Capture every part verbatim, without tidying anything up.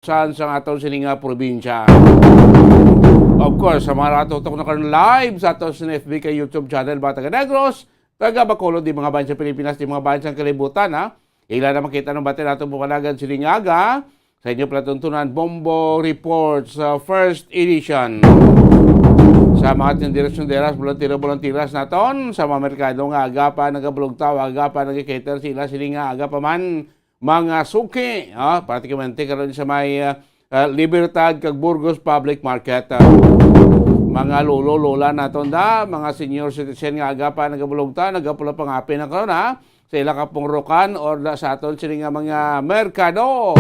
saan sa aton sini nga probinsya. Of course, sa mga nakatutok na karon live sa aton sa F B kag YouTube channel, mga taga Negros, taga Bacolod, di mga bayan sa Pilipinas, di mga bayan sa kalibutan, ha? Ila na makita ng batin nato pumanagan sini nga aga sa inyo palatuntunan, Bombo Reports, uh, first edition. Sa mga tinderos-tinderas, bolantero-bolanteras naton, sa mga merkado nga aga pa nagabulugtaw, aga pa nagikater sila, sini nga aga pa man, mga suki, ah, pratikamente karon sa may, ah, ah, Libertad kag Burgos Public Market. Ah, mga lolo, lola naton da, mga senior citizen nga aga pa nagabulugta, nagapula pangapi na karon, ha, sa ila ka pungrukan or da sa aton sini nga mga merkado.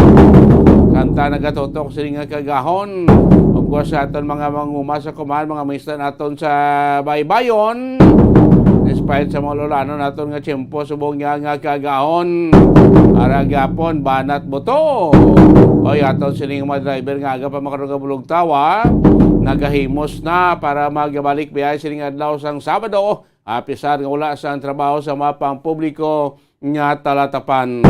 Samtang nagatutok sini nga kagahon, of course, sa aton mga manguma sa kuman, mga mista naton sa baybayon, despite sa mga lolanon naton nga tiyempo subong niya nga kagahon, ara gyapon banat buto. Oy, aton sining mga driver nga aga pa makaroon nga bulugtawa, nagahimos na para magbalik biyahe sining adlaw sang Sabado, apisar nga wala sang trabaho sa mga pampubliko nga talatapan.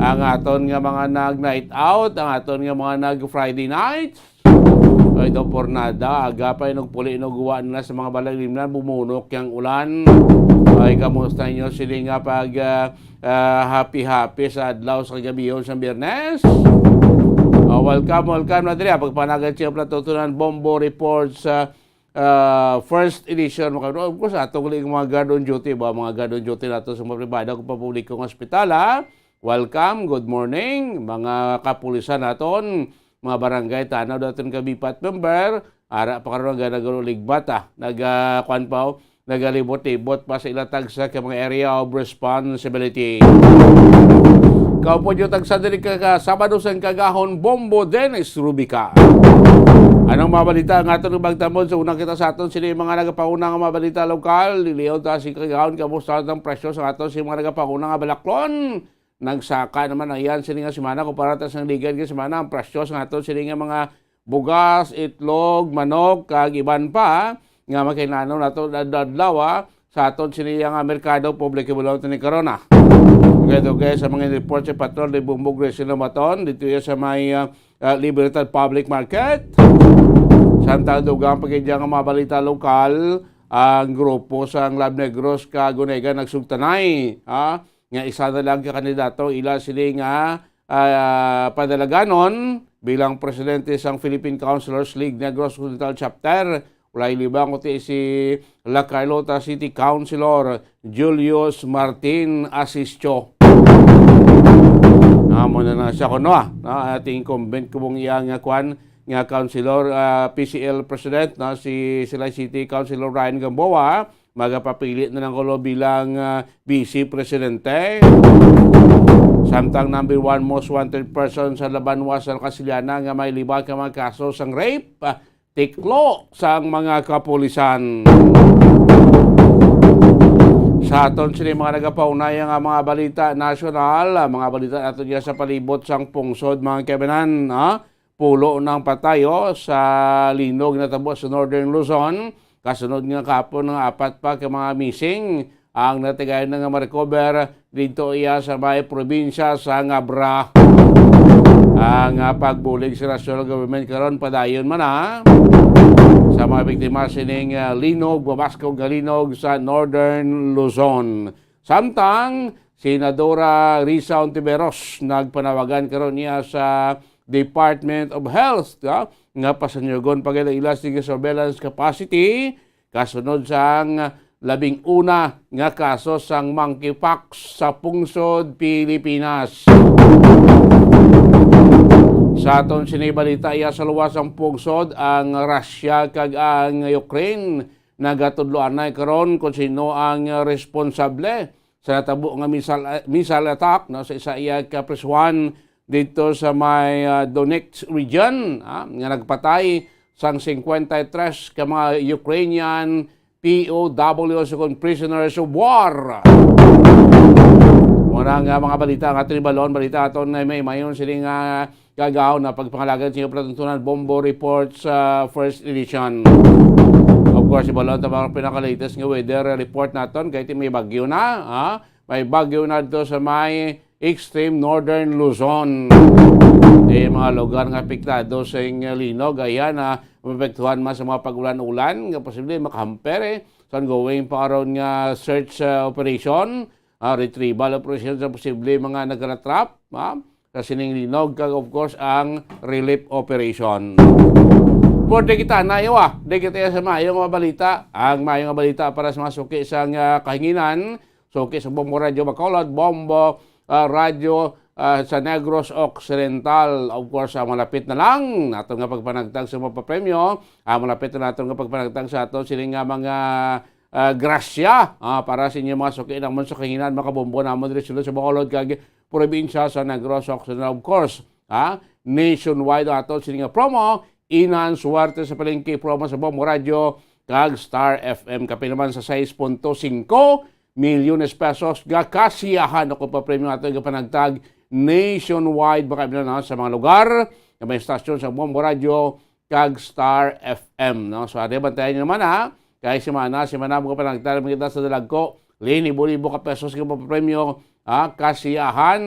Ang aton nga mga nag-night out, ang aton nga mga nag-Friday night, ay, daw pornada, aga pa, inog puli, inog guwa nila sa mga balay nila, bumunok yang ulan. Ay, kamusta inyo sini nga pag, ah, ah, happy-happy sa adlaw sa kagabihon sa Biyernes? Ah, welcome, welcome na diri. Pagpanagan siya pala tutunan, Bombo Reports, ah, ah, first edition, mga kabro. Of course, atong gali mga guard on duty ba, mga guard on duty nato sa mga pribado kag pampubliko nga ospital, ha? Welcome, good morning, mga kapulisan naton, mga barangay, tanaw daton ka BPAT member, ara pa karon nga nagaligbat, ah, naga, kuwan pa, oh, nagalibot-libot pa sa ila tagsa ka mga area of responsibility. Kaupo nyo tagsa diri ka, ka Sabado sang Kagahon, Bombo Dennis Rubica. Anong mga balita nga aton magtambod? So, una kita sa aton sini mga nagapauna nga mga balita lokal. Liliyon ta si Kagahon, kamusta ang presyo sa aton si mga nagapauna nga balaklon? Nagsaka naman ang iyan sini nga semana kumpara ta sang ligad nga semana. Ang presyo sa aton sini nga mga bugas, itlog, manok, kag iban pa nga makinano nato adlaw-adlaw, ah, sa aton sini nga merkado publiko bulong tini karon, ah. Dugay-dugay sa mga report sa patrol ni Bumbog Racing Lumaton dito iya sa may, ah, ah, Libertad Public Market. Samtang dugang pa gid nga mga balita lokal, ang grupo sang Lab Negros kag Gonega nagsugtanay, ha, nga isa na lang ka kandidato ila sini nga, ah, padalaganon bilang presidente sang Philippine Councilors League Negros Occidental Chapter. Walay libang kundi si La Carlota City Councilor Julius Martin Asisio. Amo na na siya kuno, ah, no? Ating incumbent kubong iya nga kwan, nga councilor, ah, P C L president, no? Si Silay City Councilor Ryan Gamboa, magapapili na lang kuno bilang, ah, vice presidente. Samtang number one most wanted person sa labanwa sa Casillana nga may libang ka mga kaso sang rape, ah, tiklo sang mga kapulisan. Sa aton sini mga nagapaunay nga mga balita nasyonal, ah, mga balita nato diya sa palibot sang pungsod, mga kaibanan, ha? Pulo nang patay, oh, sa linog natabo sa Northern Luzon. Kasunod nga kahapon nga apat pa ka mga missing ang natigayon na nga ma-recover didto iya sa may probinsya sa Ngabra. Ang, ah, pagbulig sa national government karon padayon man na sa mga biktima sining, ah, linog, mabaskog nga linog sa Northern Luzon. Samtang Senadora Risa Ontiveros nagpanawagan karon niya sa Department of Health, ah, nga pasanyugon pa gid ang ila sini surveillance capacity kasunod sang labing una nga kaso sang monkeypox sa pungsod Pilipinas. Sa aton sini balita, iya sa luwas sang pungsod, ang Russia kag ang Ukraine nagatudloanay karon kung sino ang responsable sa natabo nga missile, missile attack, no, sa isa iya ka prisuhan dito sa may, ah, Donetsk region, ah, nga nagpatay sang singkwenta y tres ka mga Ukrainian P O Ws, kon prisoners of war. Muna nga mga balita nga aton ibalon, balita aton na may mayon sini nga kagahon na pagpangalagan sa inyo palatuntunan, Bombo Reports, ah, first edition. Of course, ibalon ta mga pinaka-latest nga weather report naton, kay ti may bagyo na, ha? May bagyo na dito sa may extreme northern Luzon. Sa mga lugar nga apektado sa ing linog, ayan, ah, maapektuhan man sa mga pag-ulan-ulan nga posible makahamper, eh, sa ongoing pa karon nga search, ah, operation, ah, retrieval operation sa posible mga nagkalatrap, ah, sa sining linog, kag of course ang relief operation. Pero di kita na, ah, di kita sa maayo nga balita. Ang maayo nga balita para sa mga suki sa, ah, kahanginan, suki sa Bombo Radyo Bacolod, Bombo, ah, Radyo, ah, sa Negros Occidental. Of course, ang malapit na lang nato nga pagpanagtag sa mga papremyo, ang malapit na nato nga pagpanagtag sa ato sini nga mga, ah, grasya, ah, para sa inyo mga suki namon sa kahanginan, mga kabombo namon diri sulod sa Bacolod kag probinsya sa Negros Occidental. Of course, ah, nationwide ang ato sini nga promo, Inan Suwerte sa Palengke promo sa Bombo Radyo kag Star F M. Kapin naman sa sais punto singko milyones pesos nga kasiyahan o papremyo ato nga panagtag nationwide, mga kaibigan, no, sa mga lugar nga may estasyon sa Bombo Radyo kag Star F M, no? So, ade, bantayan nyo naman, ha? Kay semana, semana, mga panagtag, mga kita sa dalagko, libo-libo ka pesos nga papremyo, ha? Kasiyahan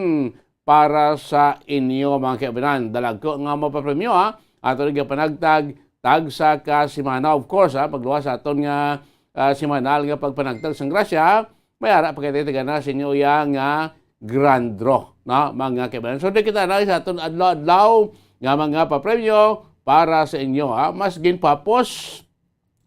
para sa inyo, mga kaibigan. Dalagko nga mapapremyo, ha? Ato rin panagtag, tagsa ka semana, of course, ha? Pagluwas sa aton nga, ah, semanal nga pagpanagtag sang grasya, may ara pa kita tagana sa inyo iya nga grand draw, no, mga kaibigan. So, di kita na sa aton adlaw-adlaw nga mga papremyo para sa inyo, ha? Mas ginpapos,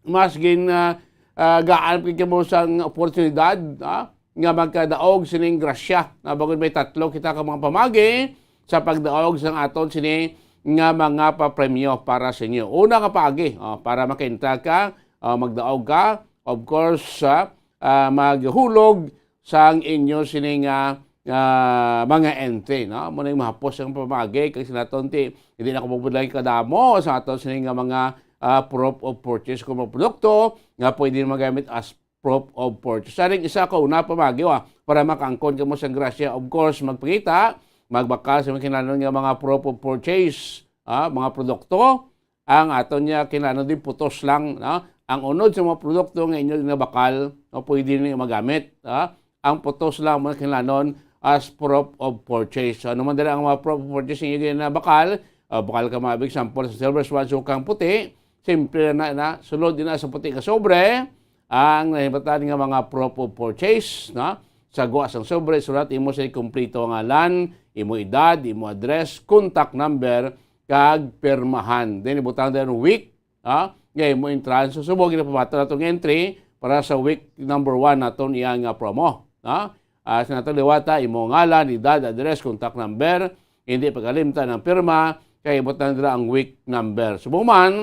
mas gin, ah, ah, gaan pa kamo sang oportunidad, ha, nga magkadaog sining grasya. Na bangod may tatlo kita ka mga pamagi sa pagdaog sang aton sini nga mga papremyo para sa inyo. Una nga paagi, oh, para makaintra ka, oh, magdaog ka, of course, ah, ah, maghulog sang inyo sini nga, ah, mga entry, no? Amo na yung mahapos ang pamagi, kay sinaton ti, hindi na ko mabudlay kadamo sa aton sini nga mga, ah, proof of purchase kung mga produkto nga pwede magamit as proof of purchase. Sa ring isa ka una pamagi, ah, para makaangkon kamo sang grasya, of course, magpakita, magbakal sa mga kinahanglan nga mga proof of purchase, ah, mga produkto, ang aton niya kinahanglan din putos lang, no? Ang unod sa mga produkto nga inyo nabakal, no, pwede ninyo magamit, ha? Ang putos lang mo kinahanglan as proof of purchase. So, ano man dira ang mga proof of purchase nga inyo ginabakal? Ah, bakal ka, mga example, sa Silver Swan, sukang puti, simple na, na, sulod din na sa puti nga sobre, ang nahibatan nga mga proof of purchase, no? Sa gwa sang sobre, sulat imo sa kompleto nga ngalan, imo edad, imo address, contact number, kag pirmahan. Then, ibutang din week, ha, nga imo entrance. So, subong ginapabaton nato nga entry para sa week number one naton iya nga promo, ha? Ah, sa nato liwata, imo ngalan, edad, address, contact number, hindi pagkalimtan ang pirma, kay ibutang dira ang week number. Subong man,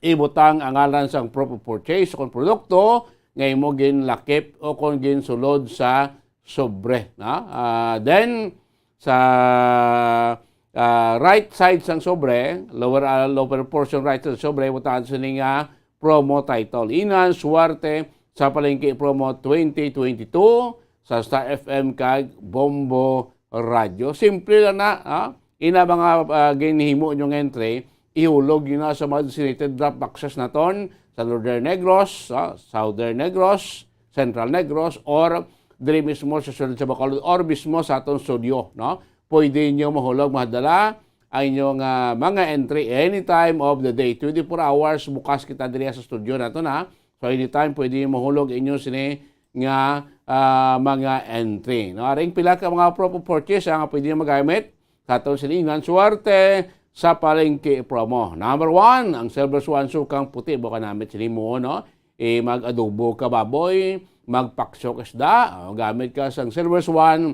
ibutang ang ngalan sang proof of purchase o kon produkto nga imo ginlakip o kon ginsulod sa sobre, no? Ah, then, sa, ah, right side sang sobre, lower, ah, lower portion right side sa sobre, butangan sa ni nga promo title. Inan Suwerte sa Palengke Promo twenty twenty-two sa Star F M kag Bombo Radyo. Simple lang na, ha? Ina mga, ah, ginhimo nyo nga entry, ihulog nyo na sa mga designated drop boxes naton sa Northern Negros, ah, Southern Negros, Central Negros, or diri mismo sa sulod sa Bacolod, or mismo sa aton studio, no? Pwede nyo mahulog, mahadala ang inyong, ah, mga entry any time of the day. Twenty-four hours bukas kita diri sa studio naton, ha. So, anytime pwede nyo mahulog inyo sini nga, ah, mga entry, no? Aring pila ka mga proof of purchase, ah, nga pwede nyo magamit sa aton sini nga Suwerte sa Palengke Promo. Number one, ang Silver Swan sukang puti, baka namit sini mo, no? Eh, mag-adobo ka baboy, magpaksok isda, oh, gamit ka sang Silver Swan,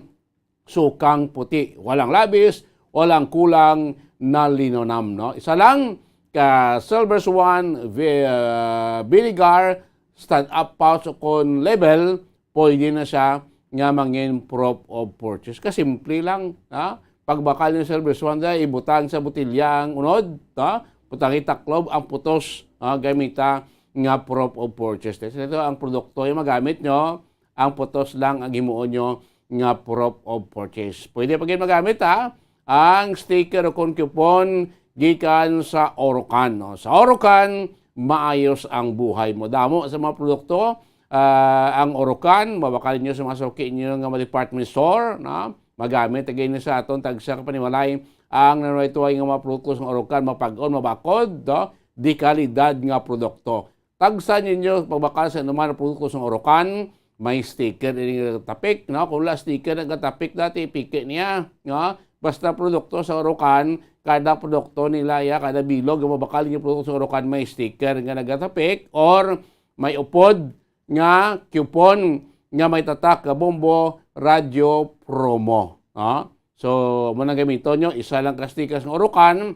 sukang puti. Walang labis, walang kulang na linonam, no? Isa lang ka Silver Swan vi-, ah, vinegar, stand up pouch o kon label, pwede na siya nga mangin proof of purchase. Kasimple lang, ha? Pagbakal yung Silver Swan, dahil ibutang sa botilya ang unod, ha? Butangi taklob ang putos, ha? Gamita nga proof of purchase. Ito ang produkto yung magamit nyo, ang putos lang ang himuon nyo nga proof of purchase. Pwede pa gid magamit, ha, ang sticker o kon coupon gikan sa Orocan, no? Sa Orocan, maayos ang buhay mo. Damo sa mga produkto, ah, ang Orocan, mabakal nyo sa mga suki nyo nga mga department store, no? Magamit again sa aton tagsa ka panimalay ang nanuway-tuway nga mga produkto sang Orocan, mapag-on, mabakod, no? Dekalidad nga produkto. Tagsa ninyo pagbakal sa inuman nga produkto sang Orocan, may sticker ini nga tapik, no? Kung wala sticker nga tapik dati, piki niya, no? Basta produkto sa Orocan, kada produkto nila, ya, kada bilog nga mabakal ninyo produkto sa Orocan, may sticker nga nagatapik or may upod nga coupon nga may tatak nga bombo, radyo, promo. Ha? So, amo nang gamiton nyo, isa lang ka sticker sang Orocan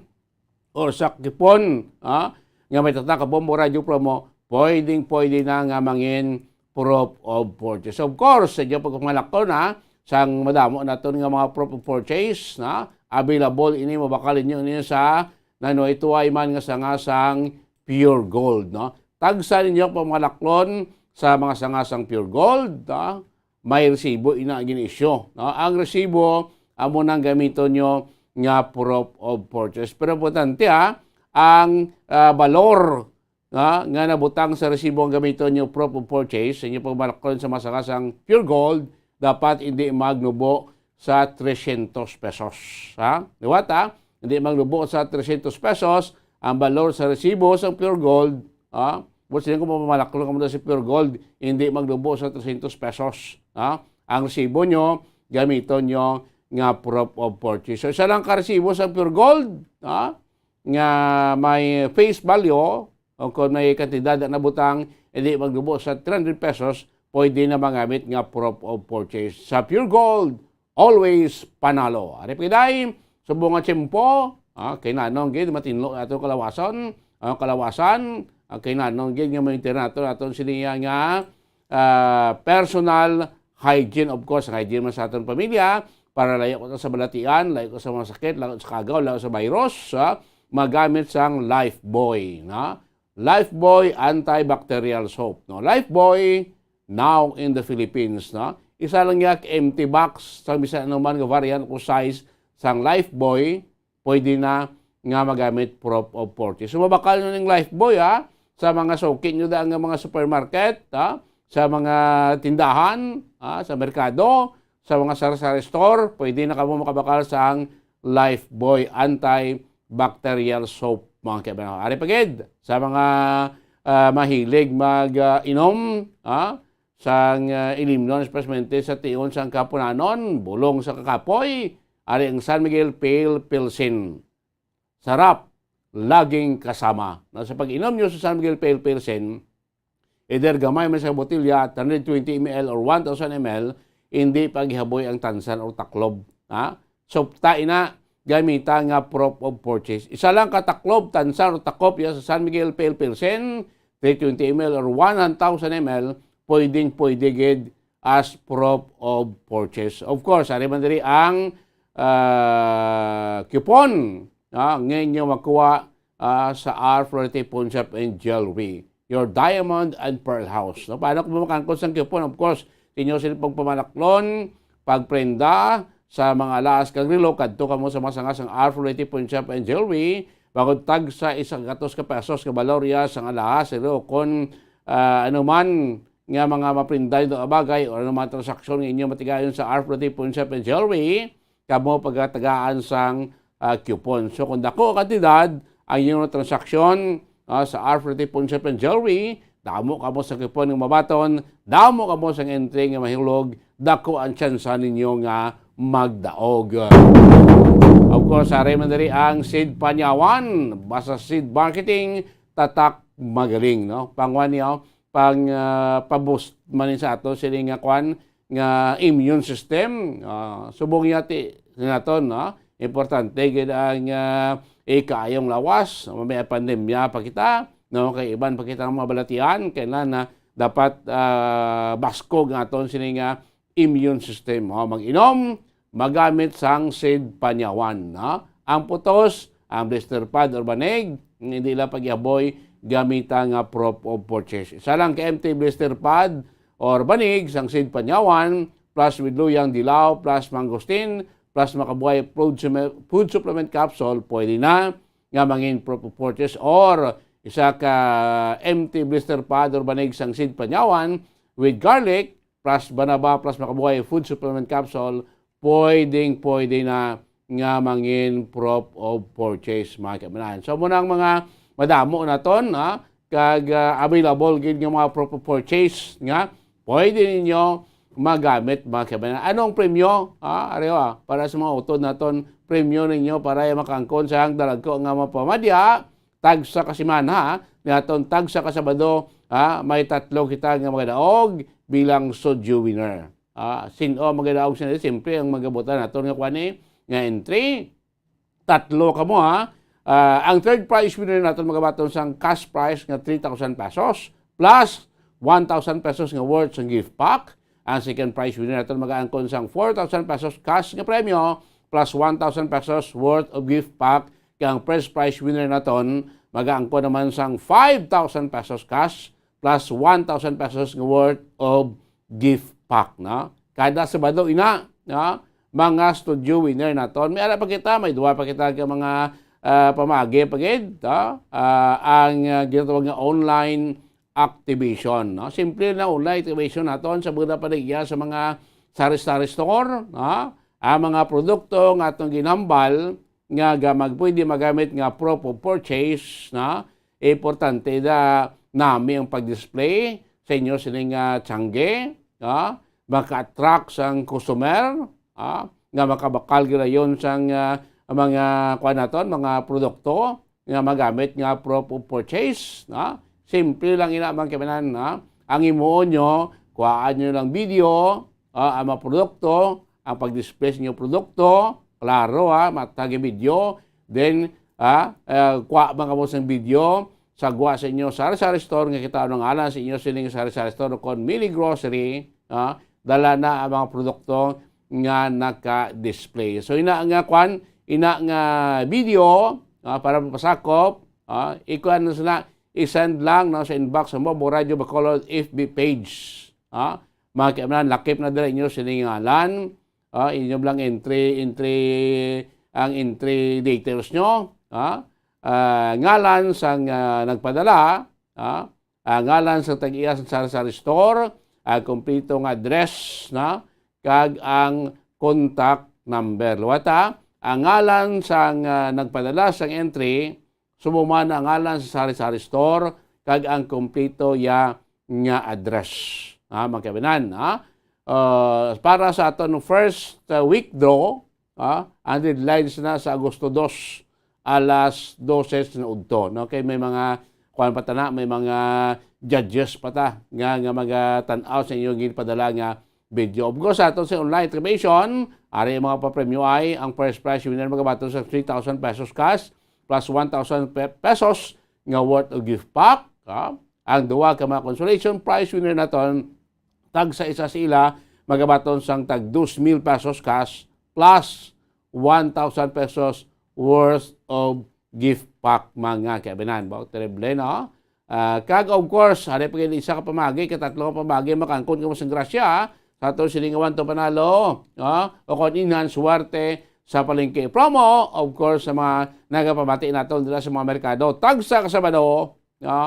or sa coupon, ha, nga may tatak nga bombo, radyo, promo, pwedeng-pwede na nga mangin proof of purchase. Of course, sa inyo pagpamalaklon, ha, sang madamo naton nga mga proof of purchase, na available ini, mabakal ninyo ini sa nanuway-tuway man nga sanga sang Pure Gold, no? Tagsa ninyo pamalaklon sa mga sanga sang Pure Gold, no? May resibo ina gin-issue, no? Ang resibo amo nang gamiton nyo nga proof of purchase. Pero importante, ha, ang, ah, balor, no, nga nabutang sa resibo ang gamiton nyo proof of purchase sa inyo pagmalaklon sa mga sanga sang Pure Gold, dapat hindi magnubo sa trescientos pesos. Ha? Liwat, ha? Hindi magnubo sa trescientos pesos ang balor sa resibo sang Pure Gold. Ha? Buot siling kon mamalaklon kamo sa Pure Gold, hindi magnubo sa trescientos pesos. Ha? Ang resibo nyo, gamiton nyo nga proof of purchase. So, isa lang ka resibo sa Pure Gold, ha? Nga may face value, o kung may kantidad na nabutang, hindi magnubo sa three hundred pesos, pwede na magamit nga proof of purchase. Sa Pure Gold, always panalo. Ari pa gid ay, subong nga tiyempo, ah, kay nanong gid matinlo ato kalawasan, ah, kalawasan, ah, kay nanong gid nga maintain nato aton siniya nga, ah, personal hygiene, of course, ang hygiene man sa aton pamilya, para layo ko sa balatian, layo ko sa mga sakit, layo sa kagaw, layo sa virus, ah, magamit sang Lifebuoy, na? Lifebuoy antibacterial soap, no? Lifebuoy now in the Philippines, no? Isa lang ya ka empty box sa bisan anuman nga variant o size sang Lifebuoy, pwede na nga magamit proof of purchase. So, mabakal nyo ning Lifebuoy, ha, sa mga suki nyo daan nga mga supermarket, ha, sa mga tindahan, ha, sa merkado, sa mga sari-sari store, pwede na kamo makabakal sang Lifebuoy antibacterial soap, mga kaibanan. Ari pa gid, sa mga, ah, mahilig mag, ah, inom, ha, sang, ah, ilimnon, especialmente sa tion sang kapunanon, bulong sa kakapoy, ari ang San Miguel Pale Pilsen. Sarap, laging kasama. Na sa pag-inom nyo sa San Miguel Pale Pilsen, either gamay man sa botelya, three hundred twenty M L or one thousand M L, hindi paghihaboy ang tansan or taklob. Ha? Supta ina, gamita nga proof of purchase. Isa lang ka taklob, tansan or takop ya sa San Miguel Pale Pilsen, three twenty M L or one thousand M L, pwedeng pwede gid as proof of purchase. Of course, ari man diri ang, ah, coupon, ah, nga inyo makuha, ah, sa R Florete Pawn Shop and Jewelry, your diamond and pearl house. No? Paano kung makangkot sang coupon? Of course, inyo sila pagpamalaklon, pagprenda sa mga alahas kag relo, kadto kamo sa mga sanga sang R Florete Pawn Shop and Jewelry, bangod tag sa isa ka gatos ka pesos nga balor ya sang alahas, relo, kon, ah, ano man nga mga maprenda nyo nga bagay o ano man transaksyon nga inyo matigayon sa R Florete Pawn Shop and Jewelry, kamo pagatagaan sang, ah, coupon. So, kung dako ang kantidad ang inyong transaksyon, ah, sa R Florete Pawn Shop and Jewelry, damo kamo sa coupon nga mabaton, damo kamo sang entry nga mahulog, dako ang tsansa ninyo nga magdaog. Of course, ari man diri ang Seed Panyawan, basta seed marketing, tatak magaling, no? Pangwan niya, pang, ah, pa-boost man ni sa ato sini nga kwan, nga immune system. Ah, subong yati naton, no? Importante gid ang, ah, ikaayong lawas. May pandemya pa kita, no? Kay iban pa kita nga mga balatian, kailan na dapat, ah, baskog ang aton sini nga immune system. Oh, mag-inom, magamit sang Seed Panyawan, no? Ang putos, ang blister pad or banig, hindi lang pagyaboy, gamita nga proof of purchase. Isa lang ka empty blister pad or banig sang Seed Panyawan, plus with luyang dilaw, plus mangosteen, plus Makabuhay food, sume-, food supplement capsule, pwede na nga mangin proof of purchase, or isa ka empty blister pad or banig sang Seed Panyawan with garlic, plus Banaba, plus Makabuhay food supplement capsule, pwedeng pwede na nga mangin proof of purchase, mga kababayan. So, muna ang mga madamo naton, ha? Kag, ah, available gid nga mga proof of purchase nga pwede ninyo magamit, mga kababayan. Anong premyo? Ah, ari, ah, para sa mga utod naton, premyo ninyo para makaangkon sang dalagko nga mapamadya, tagsa ka semana, ha? Naton tagsa ka Sabado, ha? May tatlo kita nga magadaog bilang Sudyo winner. Ah, sin-o magadaog sila? Siyempre, ang magabutan naton nga kuan ni, nga entry, tatlo kamo, ha. Ah, ang third prize winner naton magabaton sang cash prize nga three thousand pesos plus one thousand pesos nga worth sang gift pack. Ang second prize winner naton magaangkon sang four thousand pesos cash nga premyo plus one thousand pesos worth of gift pack. Kay ang first prize winner naton magaangkon naman sang five thousand pesos cash plus one thousand pesos nga worth of gift pack, no? Kada Sabado ina, no? Mga studio winner naton. May ara pa kita, may duwa pa kita ka mga, ah, pamagi pa gid, no? Ah, ang, ah, ginatawag nga online activation, no? Simple na online activation naton sa mga paligya sa mga sari-sari store, no? Ang mga produkto nga atong ginhambal nga ga-, mag-, pwede magamit nga proof of purchase, no? Importante da nami ang pag-display sa inyo sining, ah, tiyangge, ah, maka-attract sang customer, ah, nga makabakal gilayon sang, ah, mga, kuwan naton, mga produkto nga magamit nga proof of purchase, no? Simple lang ina, mga kababayan, no? Ang himuon nyo, kuhaan nyo lang video, ah, ang mga produkto, ang pag-display sa inyo produkto, klaro, ha, matag video, then, ah, eh, kuha man kamo sang video, sagwa sa inyo sari-sari store nga kita ang ngalan sa inyo sining sari-sari store kon mini grocery, ah, dala na ang mga produkto nga naka-display. So, ina nga kwan, ina nga video, ah, para mapasakop, ah, ikuan na sila, i-send lang, no, sa inbox sa Mobo Radio Bacolod F B page. Ah, mga kababayan, lakip na dira inyo sining ngalan. Ah, inyo lang entry, entry, ang entry details nyo. Ah, ah, ngalan sang, ah, nagpadala, ah, ah, ngalan sang tag-iya sa sari-sari store, ang kompleto nga address, na, kag ang contact number. Liwat, ah, ang ngalan sang, ah, nagpadala sang entry, subong man ang ngalan sa sari-sari store kag ang kompleto ya nga address. Ah, mga kababayan, ha? Ah, para sa aton first, uh, week draw, ah, ang deadline na sa Agosto dos, alas dose na udto, no? Kay may mga kuan pa ta na, may mga judges pa ta nga, nga magatan-aw sa inyong ginpadala nga video. Of course, ato sa online activation, ari ang mga papremyo ay ang first prize winner magabaton sa three thousand pesos cash plus one thousand pe-, pesos nga worth of gift pack, ah. Ang duwa ka mga consolation prize winner naton, tag sa isa sa ila magabaton sang tag dos mil pesos cash plus one thousand pesos worth of gift pack, mga kababayan. Ba, terrible, no? Ah, kag of course, hari pa gid isa ka pamagi, katatlo ka pamagi, makaangkon kamo sang grasya, ha? Sa aton silingawan to panalo, no? O kon inhan suwerte sa palengke promo, of course, sa mga nagapamati naton dira sa mga merkado. Tagsa ka Sabado, no?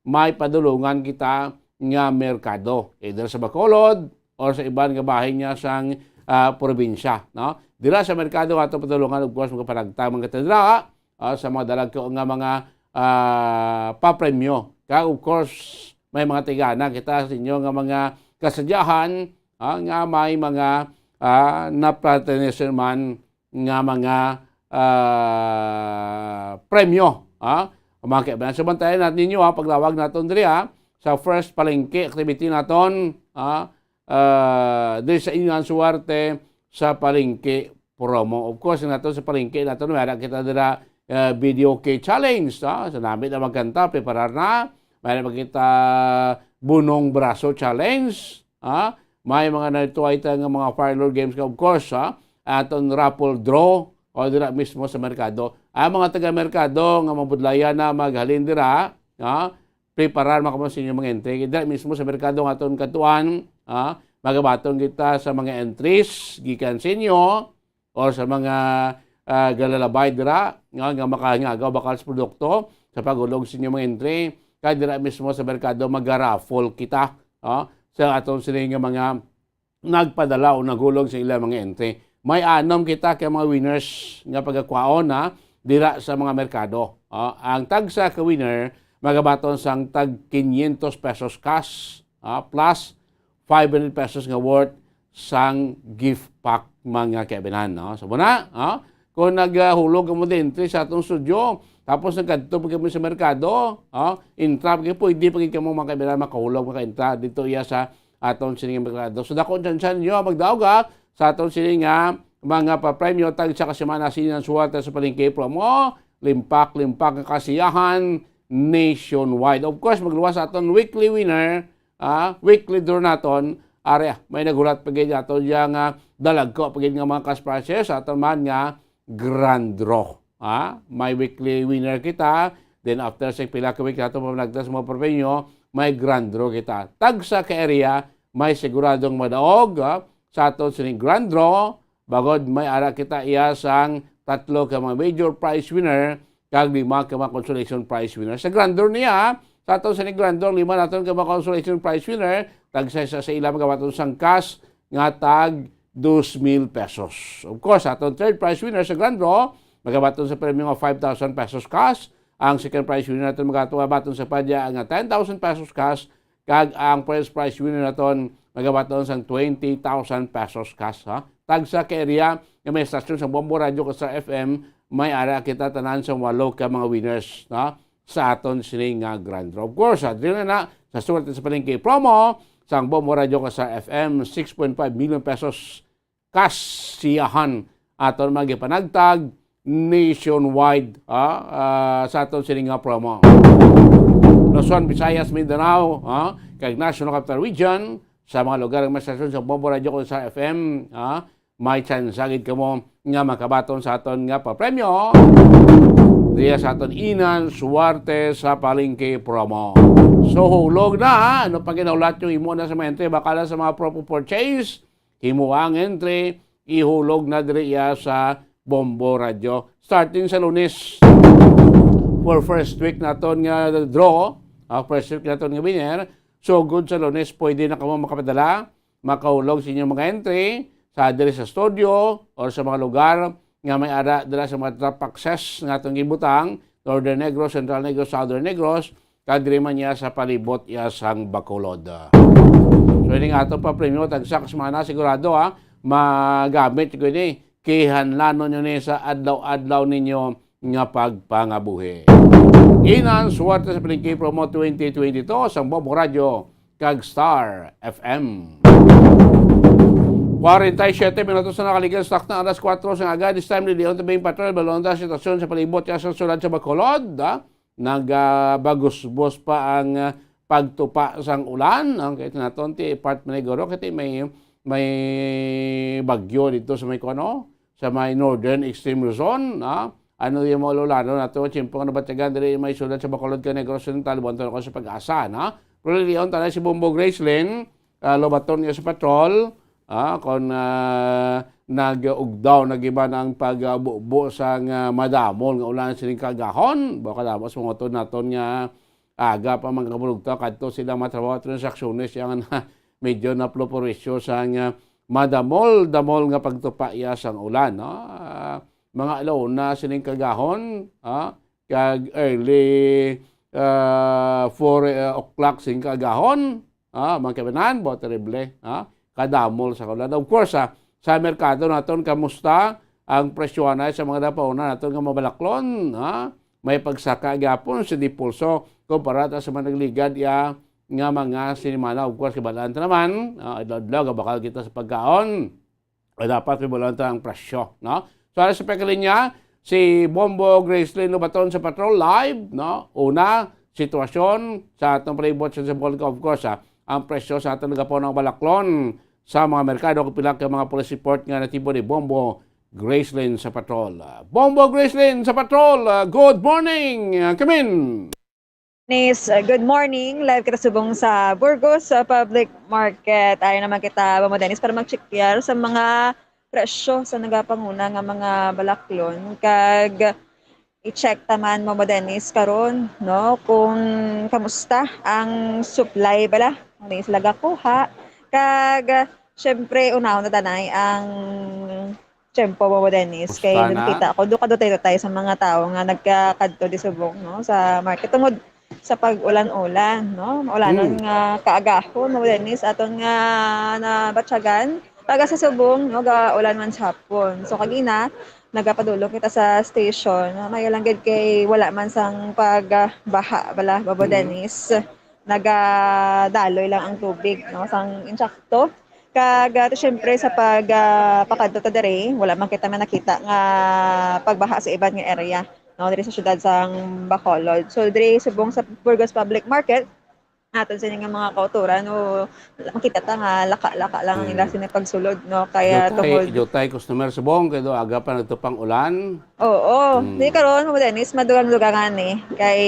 May padulungan kita nga merkado, either sa Bacolod or sa iban nga bahin niya sang, ah, probinsya, no? Dira sa merkado nga ato padulungan, of course, magapanagtang man kita dira, ah, sa mga dalagko nga mga, ah, papremyo. Kag, of course, may mga tigana kita sa inyo nga mga kasadyahan, ah, nga may mga, ah, napateneser man nga mga, ah, premyo, ah. Mga kaibanan, sabantayan natin ninyo, ah, paglawag naton diri, ah, sa first palengke activity naton, ah, ah, diri sa inyo ang suwerte sa palengke promo. Of course, nato sa palengke naton, may ara kita dira, ah, video key challenge, ah. Sa nami na magkanta, preparar na. May ara kita bunong braso challenge, ah. May mga natuay ta nga mga parlor games ka, of course, ha? Aton raffle draw o dira mismo sa merkado. Ang mga taga-merkado nga mabudlayan na maghalin dira, ha? Preparar man kamo sa inyong mga entry. Dira mismo sa merkado nga aton katuan, ha? Magabaton kita sa mga entries gikan sa inyo or sa mga, ah, galalabay dira nga, nga makahingagaw bakal sa produkto sa paghulog sa inyong mga entry. Kay dira mismo sa merkado magaraffle kita, ah, sa aton sini nga mga nagpadala o naghulog sa ilang mga entry. may anom kita ka mga winners nga pagakwaon, ha, dira sa mga merkado. Ah, ang tagsa ka winner magabaton sang tag quinientos pesos cash, ah, plus five hundred pesos nga worth sang gift pack, mga kaibinan, no? So, muna, ah, kung naghulog mo din entry sa atong studio, tapos nagkadto pa kamo sa merkado, ah, intra pa kayo, pwede pa kayo, mga kaibinan, makahulog, makaintra dito iya sa aton sining merkado. So, dako ang tsansa ninyo magdaog, ah, sa aton sining, ah, mga papremyo tag sa kasemana sining ang suwerte sa palengke promo, limpak-limpak nga kasiyahan nationwide. Of course, magluwas sa aton weekly winner, ah, weekly draw naton. Are, ah, may naghulat pa gid aton yang, ah, dalagko pa gid nga mga cash prizes sa aton man nga grand draw. Ah, may weekly winner kita. Then after sa pila ka week nato pamanagtas mga papremyo, may grand draw kita. Tagsa ka area, may siguradong madaog, ah, sa aton sining grand draw. Bagod may ara kita iya sang tatlo ka mga major prize winner kag lima ka mga consolation prize winner. Sa grand draw niya, sa aton sining grand draw, lima naton ka mga consolation prize winner, tagsa sa, sa ila magabaton sang cash nga tag dos mil pesos. Of course, aton third prize winner sa grand draw, magabaton sa premyo nga five thousand pesos cash. Ang second prize winner naton magabaton sa padya nga ten thousand pesos cash. Kag ang first prize winner naton magabaton sang twenty thousand pesos cash, ha? Tagsa ka area nga may estasyon sa Bombo Radio kag Star F M, may ara kita tanan sa walo ka mga winners, ha, sa aton sini nga grand draw. Of course, ha, diri na sa suwerte sa palengke promo sang Bombo Radio kag Star F M, six point five million pesos cash siyahan aton magipanagtag nationwide, ah, ah, sa aton sini nga promo. Luzon, Visayas, Mindanao, ah, kag National Capital Region, sa mga lugar nga may estasyon sa Bombo Radio kag Star F M, ah, may tsansa gid kamo nga makabaton sa aton nga papremyo diya sa aton Inan Suwerte sa Palengke promo. So, hulog na, ha? Ano pa ginahulat yung imo na sa mga entry? Baka na sa mga proper purchase, himo ang entry, ihulog na diri iya sa Bombo Radio. Starting sa Lunes, for first week naton nga draw, ah, first week naton nga winner, so good sa Lunes, pwede na kamo makapadala, makahulog sa inyong mga entry sa diri sa studio or sa mga lugar nga may ara dira sa mga drop boxes nga atong gibutang, Northern Negros, Central Negros, Southern Negros, kag diri man niya sa palibot iya sang Bacolod. So, ini nga ato pa premyo, tagsa ka semana, sigurado, ha, magamit ko ini. Kihanlanon nyo ni sa adlaw-adlaw ninyo nga pagpangabuhi. Inan Suwerte sa Palengke Promo twenty twenty-two sang Bombo Radio kag Star F M. Kwarenta y siyete minutos na nakaligiran sa takna alas kuwatro sang aga. This time, lilion tabing patrol, balon ta sitwasyon sa palibot ya sa sulod sa Bacolod, ha? Nagabagusbos pa ang, ah, pagtupa sang ulan. Ang kay naton ti part maniguro kay may, may bagyo dito sa may kuno, sa may Northern Extreme Luzon, ah. Ano yung mga ululanon nato, tiyempo nga nabatyagan diri may sulod sa Bacolod kag Negros Oriental, buwan ako sa Pag-asa, na. Pero lion tanay si Bombo Gracelyn, ah, lubaton niya sa patrol, ah, kon, ah, nag-ugdaw na giban ang pagbubo sang, ah, madamol nga ulan sining kaagahon. Baka damo sa mga utod naton nga aga pa man kabulugtaw kadto sila matrabaho at transaksyones yang na medyo naploporisyo sang, ah, madamol-damol nga pagtupa iya sang ulan, no? Ah, mga alauna sining kaagahon, ah, kag early, ah, four, ah, o'clock sing kaagahon, ah, mga kaibanan, bo, terrible, ah, kadamol sa ulan. Of course, ah, sa merkado naton, kamusta ang presyohan ay sa mga napauna naton nga mabalaklon, ah? May pagsaka gyapon sa dipulso kumpara ta sa mga nagligad ya nga mga sinimana. Of course, kibalaan ta naman, ah, adlaw-adlaw gabakal kita sa pagkaon. Ay, dapat may bulanta ang presyo, no? So, ano sa pagkalinya, si Bombo Gracelyn Lobaton sa Patrol Live, no? Una, sitwasyon sa atong palibot sa Zamboanga, of course, ha, ang presyo sa atong nagapuno nga balaklon sa mga merkado, kung pila ka mga police report nga natibo ni Bombo Gracelyn sa Patrol. Bombo Gracelyn sa Patrol, good morning, Kamin! Nis, uh, good morning. Live kita subong sa Burgos, uh, Public Market. Ayaw naman kita, Mamo Dennis, para mag-check sa mga presyo sa nagapanguna nga mga balaklon. Kag i-check ta man, Mamo Dennis, karon, no, kung kamusta ang supply bala, kung diin sila gakuha. Kag, uh, syempre, unahon na tanay ang tiyempo, Bobo Dennis, kay nakita ko, duka do tayo tayo sa mga tao nga nagkakadto di subong, no, sa market tungod sa pag-ulan-ulan, no? Maulanon nga kaagahon, Bobo Dennis, aton nga nabatyagan. Taga sa subong, no, ga-ulan man sa hapon. So, kagina, nagapadulong kita sa station, no? May lang gid kay wala man sang pagbaha bala, Bobo Dennis. Nagadaloy lang ang tubig, no, sang insakto. Kag, ah, siyempre, sa pag, ah, pakadto ta diri, wala man kita man nakita nga pagbaha sa iban nga area, no, diri sa siyudad sang Bacolod. So, diri subong sa Burgos Public Market, aton sini nga mga kauturan, o makita ta nga laka-laka lang ang ila sini pagsulod, no? Kaya Jutay, tungod jutay customer subong, kay do aga pa nagtupang ulan. Oo. Hmm. Di karon, Bobo Dennis, madugang-dugangan ni. Kay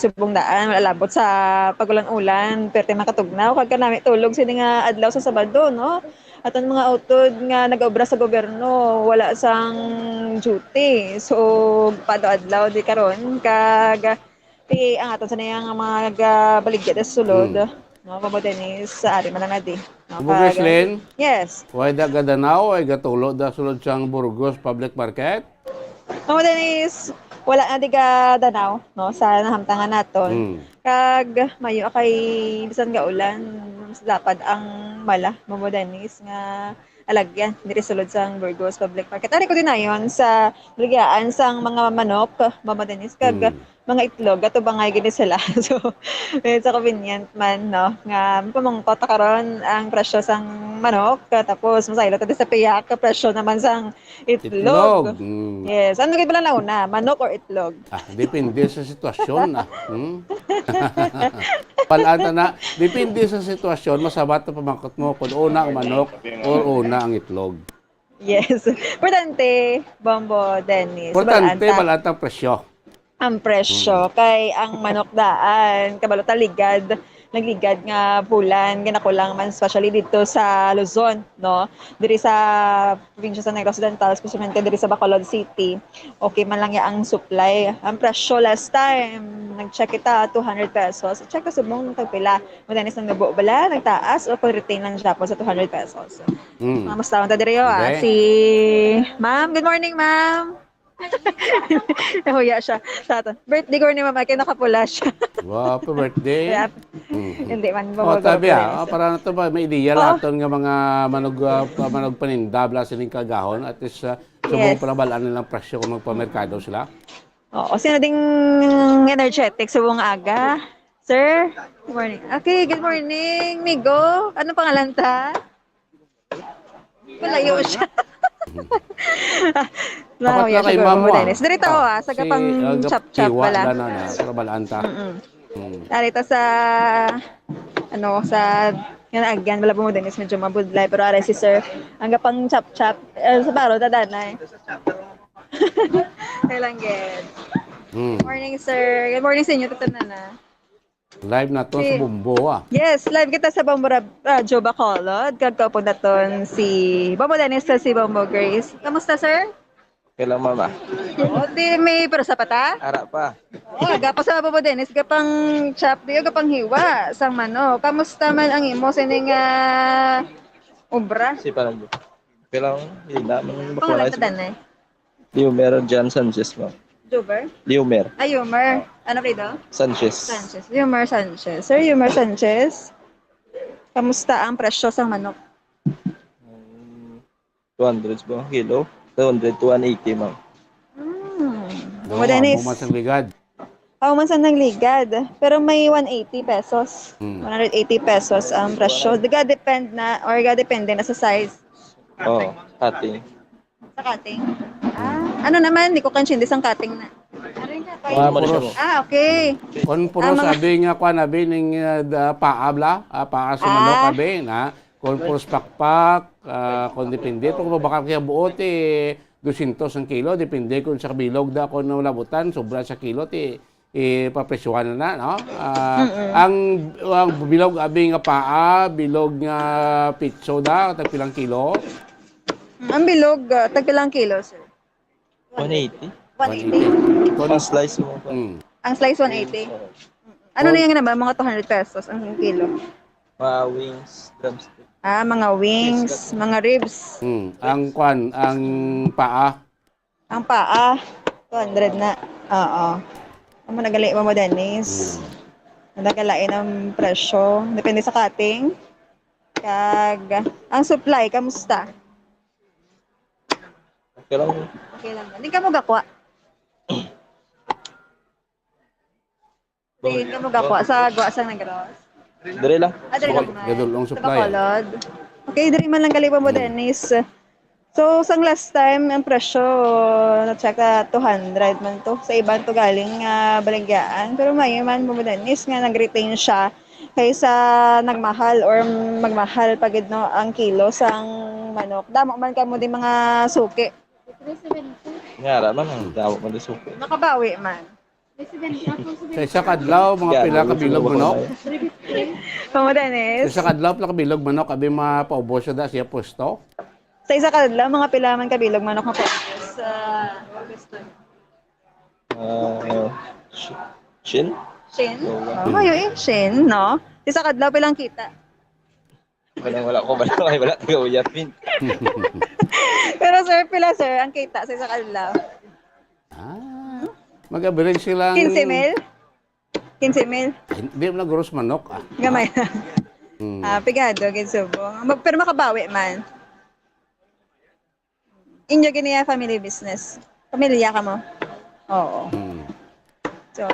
subong daan, wala labot sa pag-ulan-ulan, perte makatugnaw, kag kanami tulog sini nga adlaw sa Sabado, no? At ang mga utod nga nag-obra sa gobyerno, wala sang duty. So, pado adlaw di karon, kag ti ang aton sa niyang mga nagabaligya sa sulod, Hmm. no? Bobo Dennis, sa ari man na di. No? Bobo Kag- Gretchen? Yes. Why da gadanaw ay gatulo da sulod sang Burgos Public Market? Mama Denise, wala na di ka danaw, no, sa nahamtangan naton. Mm. Kag mayo kay bisan nga ulan, mas lapad ang mala, Mama Denise, nga alagyan diri sulod sang Burgos Public Market. Ari ko din ayon sa baligya sang mga manok, Mama Denise, kag Mm. mga itlog, atubangay gini sila. So, eh, sa convenient man, no, nga mapamangkot ta karon ang presyo sang manok, tapos masaylo ta di sa piyak, presyo naman sang itlog. Itlog, mm. Yes. Ano gid bala nauna, manok or itlog? Ah, depende sa sitwasyon, ah. Hmm? Bal-an ta na, depende sa sitwasyon, masabat na pamangkot mo kung una ang manok or una ang itlog. Yes. Importante, Bombo Dennis. Importante, bal-an ta. Bal-an ta ang presyo. Ang presyo, Mm. kay ang manok daan, kabalo ta ligad, nagligad nga bulan, ginakulang man, especially dito sa Luzon, no? Diri sa probinsya sa Negros Oriental, especially diri sa Bacolod City, okay man lang ya ang supply. Ang presyo last time, nag-check kita, two hundred pesos. Check ka subong tagpila. Madanis ang nubo bala, nagtaas o kung retain lang siya po sa two hundred pesos. Mm. Mga mas taon ta diri, oh, ah. Hindi. Si ma'am, good morning, ma'am. Nahuya siya sa aton. Birthday ko ni mama, kaya nakapula siya. Wow, happy birthday. Kaya, Mm. hindi man Oh, mababalo tabi, ko ah. rin Ah, siya. Para na to ba, may ideya Oo. lang aton nga mga manog, ah, pa-, manog paninda, bala sining kagahon. At least, ah, subong Yes. pala balaan nilang presyo kung magpamerkado sila. Oo, sino ding energetic subong aga? Sir, good morning. Okay, good morning, Migo. Ano pangalan ta? Malayo siya. Dapat Nahuya na siya kay guro, Mamo, ah. Dennis. Diri ta, oh, ah, sa Si, gapang uh, gap-, chap-chap kiwa bala. na, na, na, para balaan ta. Mm-mm. Mm. Ari ta sa, ano, sa, yan, agyan, wala po mo, Dennis, medyo mabudlay, pero ari si Sir, ang gapang chap-chap, eh, sa baro, dadanay. Kailan, gid? Mm. Morning, sir. Good morning sa inyo, tanan na. Live na to sa Si Bombo, ah. Yes, live kita sa Bombo Rab-, Radyo Bacolod. Kag kaupod naton si Bombo Dennis kag si Bombo Grace. Kamusta, sir? Okay lang, mama. O, di may pwersa pa ta? Ara pa. O, gapa sa Bombo Dennis, gapang chop, di gapang hiwa sang manok. Kamusta man ang imo sining, ah, obra? Si Panagbo. Okay lang, hindi naman Pangalan bakla ka, si Danay? Liomer John Sanchez, ma'am. Jover? Liomer. Ah, Yomer. Oh. Ano, Fredo? Sanchez. Sanchez. Yomer Sanchez. Sir Yomer Sanchez, kamusta ang presyo sang manok? Mm, two hundred ba? Kilo? Two hundred to one eighty, ma'am. Hmm. Oo, Madanis. Amo man sang ligad. Amo man sang nagligad. Pero may one eighty pesos. Hmm. One hundred eighty pesos ang presyo. Diga depend na, or ga depende na sa size. Oo, cutting. Sa cutting? Ah, ano naman, di ko kansindi sang cutting na. Mga ano siya mo? Ah, okay. Kon puro Ah, mga sabi nga, kuan, abi, ning, ah, da-, paa, bla? Ah, paa sa manok, Ah. abi, na? Kon puro pakpak, ah, kon depende. Pero kung mabakal kaya buot, eh, dosyentos ang kilo. Depende kung sa bilog da, kung nalabutan, sobra sa kilo, ti, eh, papresyohan na, no? Ah, Mm-mm. ang, ang bilog, abi, nga paa, bilog nga pitso da, tagpilang kilo? Ang bilog, ah, tagpilang kilo, sir? One eighty. One eighty. Kon Ang slice mo pa. Mm. Ang slice, one eighty. Oo. Ano na Kon yung naman, mga two hundred pesos ang kilo? Mga wings, drumstick. Ah, mga wings, mga ribs. Hmm. Ang kwan, ang paa. Ang paa, two hundred na. Oo. Amo na gali, Mama Dennis. Hmm. Nagalain ang presyo. Depende sa cutting. Kag, ang supply, kamusta? Okay lang. Okay lang. Hindi ka mo gakwa? Hindi ka mo gakwa sa gwa sang Negros? Dali lang. Ah, dali lang man. Gadul ang Sa supply. Bacolod. Okay, diri man lang gali, Mama Dennis. So, sang last time, ang presyo, na-check na two hundred man to. Sa iban to galing nga baligyaan. Pero may man, Mama Dennis, nga nag-retain siya kaysa nagmahal or magmahal pa gid, no, ang kilo sang manok. Damo man kamo di mga suki. Ngara man ang tawag mo suki. Nakabawi man. Sa isa ka adlaw, mga pila ka bilog manok? Mama Sa Dennis. isa ka adlaw, pila ka bilog manok abi mapaubos siya da siya pwesto? Sa isa ka adlaw, mga pila man ka bilog manok nga pwesto sa Ah, sh- shin? Shin? Oh, mayo eh, Shin, no? Sa isa ka adlaw, pilang kita? Wala, wala ko, wala, wala, wala taga uyapin. Pero sir, pila sir ang kita sa isa ka adlaw? Ah, mag-average sila. Quince mil? Quince mil? Hindi mo na gross manok ah. Gamay. Hmm. Ah, pigado, gid subong. Mag- Pero makabawi man. Inyo gini ya family business. Pamilya ka mo? Oo. Hmm. So,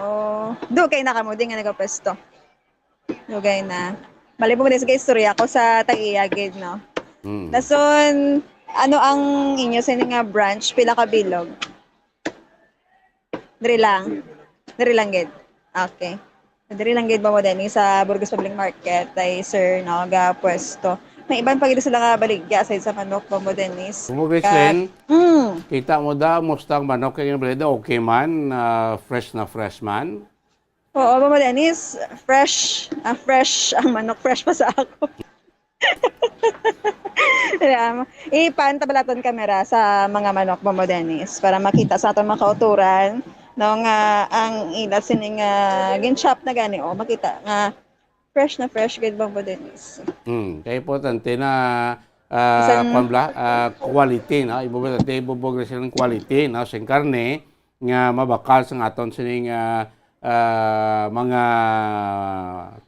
dugay na kamo di nga nagapwesto. Dugay na. Mali po sa istorya ko sa tag-iya gid, no? Hmm. Dason, ano ang inyo sa nga branch? Pila ka bilog? Diri lang. Diri lang gid. Okay. Diri lang gid, Mama Dennis, sa Burgos Public Market ay sir, no, ga pwesto. May iban pa gid sila nga baligya aside sa manok, Mama Dennis. Kung mo, Gracelyn, Mm. kita mo da, musta ang manok kay yung balita? Okay man, ah, fresh na fresh man. Oo, Mama Dennis, fresh. Ah, fresh ang manok, fresh pa sa ako. Ayan. Ipan tabalaton kamera sa mga manok, Mama Dennis, para makita sa aton mga kauturan, no, nga ang ila sining uh, gin-chop na gani, o, makita nga fresh na fresh gid, Mama Dennis. Hmm, kay importante na ah, Isang- kwan bala, ah, quality, no? Importante, ibubog na silang quality, no? Sing karne nga mabakal sa aton sining ah, ah, mga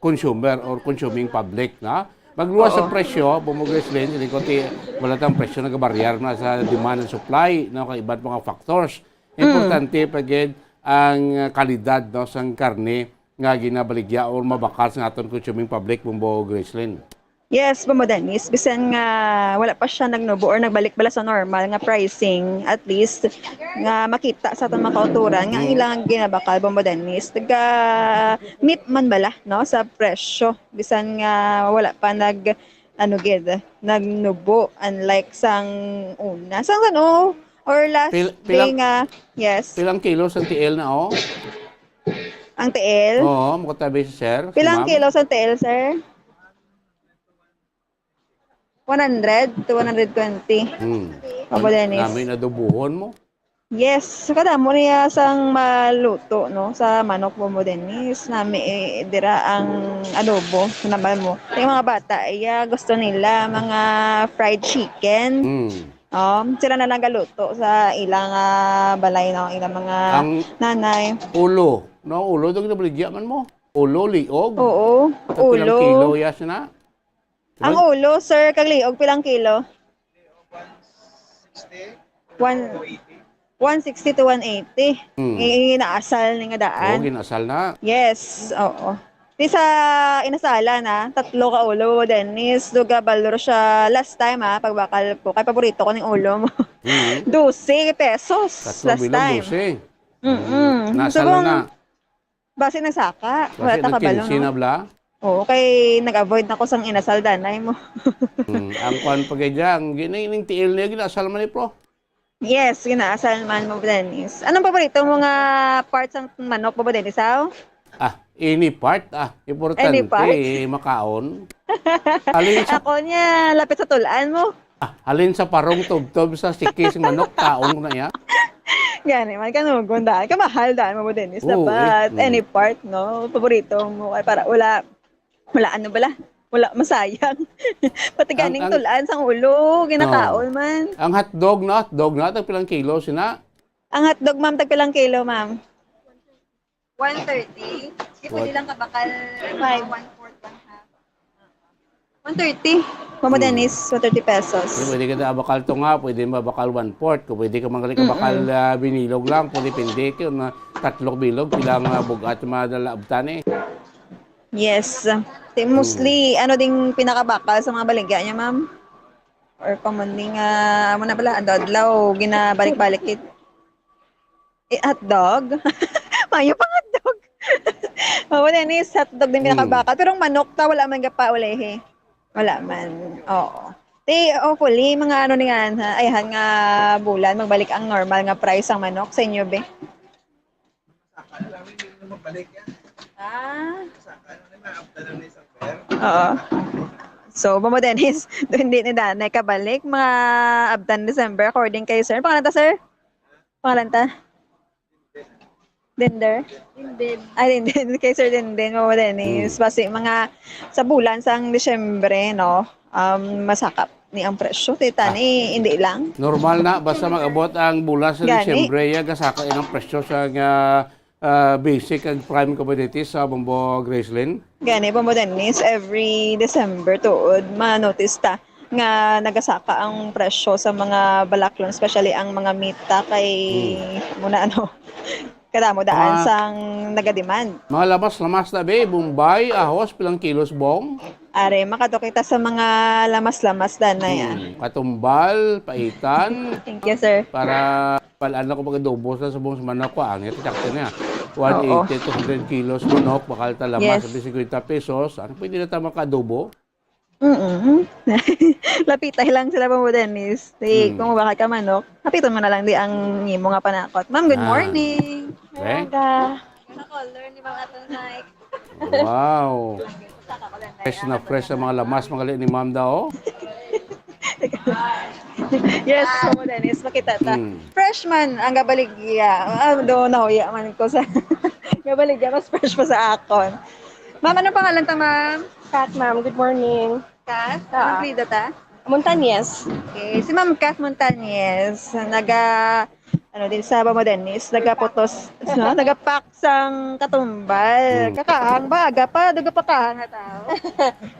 consumer or consuming public, no? Magluwas sa Oo. presyo, bumugres din, hindi ko ti, wala tang presyo, nagabaryar na sa demand and supply, no? Kay iba't mga factors. Importante pa gid ang kalidad, no, sang karne nga ginabaligya or mabakal sa aton consuming public, Bumbo Gracelyn. Yes, Bombo Dennis. Bisan nga wala pa siya nagnubo or nagbalik bala sa normal nga pricing, at least nga makita sa atong mga kauturan nga ang ilang ginabakal, Bombo Dennis. Taga meet man bala, no, sa presyo. Bisan nga wala pa nag, ano gid, nagnubo, unlike sang una. Sang ano, or last Pil- day pilang- nga, yes. Pilang kilo sa tiil na, oh? Ang tiil? Oo, makatabi si sir. si Pilang ma'am. Kilo sa tiil, sir? One hundred to one hundred twenty. Hmm. Bombo Dennis. Nami na dubuhon mo. Yes, kadamo niya sang maluto, no, sa manok, Bombo Dennis. Nami, eh, dira ang adobo, naman mo. Yung mga bata, iya, gusto nila mga fried chicken. Hmm. Um, sila na lang galuto sa ilang ah, balay, no, ilang mga Ang nanay. Ulo. No, ulo, doon ginabaligya man mo. Ulo, liog. Oo, Sa pilang kilo, ulo. Yes na. Ang ulo, sir, kag liog, pilang kilo? One, one sixty to one eighty. Hmm. Yung inaasal ni nga Oo, daan. ginasal na. Yes, oo. Di sa inasala na, tatlo ka ulo, Dennis. Duga balor siya last time, ha, pagbakal ko. Kay paborito ko ning ulo mo. Mhm. Dose pesos Tatlo last bilog, time. dose. Mm-mm. Nasal Subong, na. Basi nagsaka. Wala Kasi ta kabalo, nag-kinse na no? bala. Oo, kay nag-avoid na ko sang inasal danay mo. Hmm. Ang kwan pa kay dyan, ang gini-, ining tiil niya, ginasal man ni pro. Yes, ginaasal man mo, Dennis. Anong paborito mo nga part sang manok mo, Dennis? Aw? Ah, any part, ah, importante, Any part? Makaon. Alin sa, Ako niya, lapit sa tulan mo. ah, alin sa parong tubtob sa sikis ng manok, kaon ko na iya. Gani man, kanugon daan. Kamahal daan mo, Dennis. Oo, Dapat, eh. Mm. Any part, no? Paborito mo. Ay, para, wala, wala, ano bala? Wala masayang. Pati Ang, ganing ang, tulaan sang ulo, ginakaon Oo. man. Ang hotdog na, hotdog na, tagpilang kilo, sina? Ang hotdog, ma'am, tagpilang kilo, ma'am? One thirty. Di pwede What? lang kabakal, ano, Five. One-fourth, one-half. One thirty. Mama Hmm. Dennis, one thirty pesos. Di, pwede ka na abakal to nga, pwede mabakal one-fourth. Kung pwede ka mangalik Mm-mm. abakal, ah, binilog lang, kung depende, kung na tatlong bilog, pila nga bugat madala abtan eh. Yes. Ti-, Hmm. mostly, ano ding pinakabakal sa mga baligya niya, ma'am? Or commonly nga, amo na pala, adlaw-adlaw, ginabalik-balik it. Eh, hotdog? Mayo pang hotdog. Oo, Dennis, hotdog din Mm. pinakabakal. Pero ang manok ta, wala man gapaulihi. Wala man. Oo. Ti, hopefully, mga ano ni nga, ha, ayhan nga bulan, magbalik ang normal nga price ang manok sa inyo, be. Ah. Oo. So, Mamo Dennis, hindi ni Danay kabalik, mga abtan December, according kay sir. Pangalan ta, sir? Pangalan ta? Dender? Denden. Ay, Denden. Kay Sir Denden, Mamo Dennis. Hmm. Basi mga sa bulan sang Disyembre, no? Um, masakap ni ang presyo. Tita Ah. ni, hindi lang. Normal na, basta mag-abot ang bulan sa Gani. Disyembre, ya, gasaka ang presyo sa nga, ah, basic and prime commodities sa Bombo Gracelyn. Gani, Bombo Dennis, every December tuod, ma-notice ta nga nagasaka ang presyo sa mga balaklon, especially ang mga mita kay Hmm. muna, ano, kadamo daan Mga sang nagademand. Mga lamas-lamas na, be, Bombay, ahos, pilang kilos, Bong? Are, makadto kita sa mga lamas-lamas, Danay, ah. Hmm, katumbal, paitan. Thank you, sir. Para Pal-an ako mag-adobo sa subong sa manok ko, angit, sakto na. Oo. One eighty to hundred kilos manok, bakal ta lamas, Yes. sabi, fifty pesos. Ano, pwede na ta maka-adobo? Mm-mm. Lapitay lang sila, Mamo Dennis. Di, Hmm. kung mabakal ka manok, hapiton mo na lang di ang imo nga panakot. Ma'am, good Ah. morning. Okay. Aga. Ano color ni Ma'am Aton Mike? Wow. Fresh na fresh ang mga lamas, mga li ni Ma'am daw. Yes, Mamo Dennis, makita ta. Mm. Fresh man ang gabaligya. Ah, do, nahuya man ko sa gabaligya, mas fresh pa sa akon. Ma'am, anong pangalan ta, ma'am? Kat, ma'am. Good morning. Kat? Ah. Anong apelyido ta? Montañez. Okay. Si Ma'am Kat Montañez, naga, ano din sa Mamo Dennis, nagaputos, no? Nagapak sang katumbal. Hmm. Kakahang ba? Aga pa, duga pa kahang nga tao.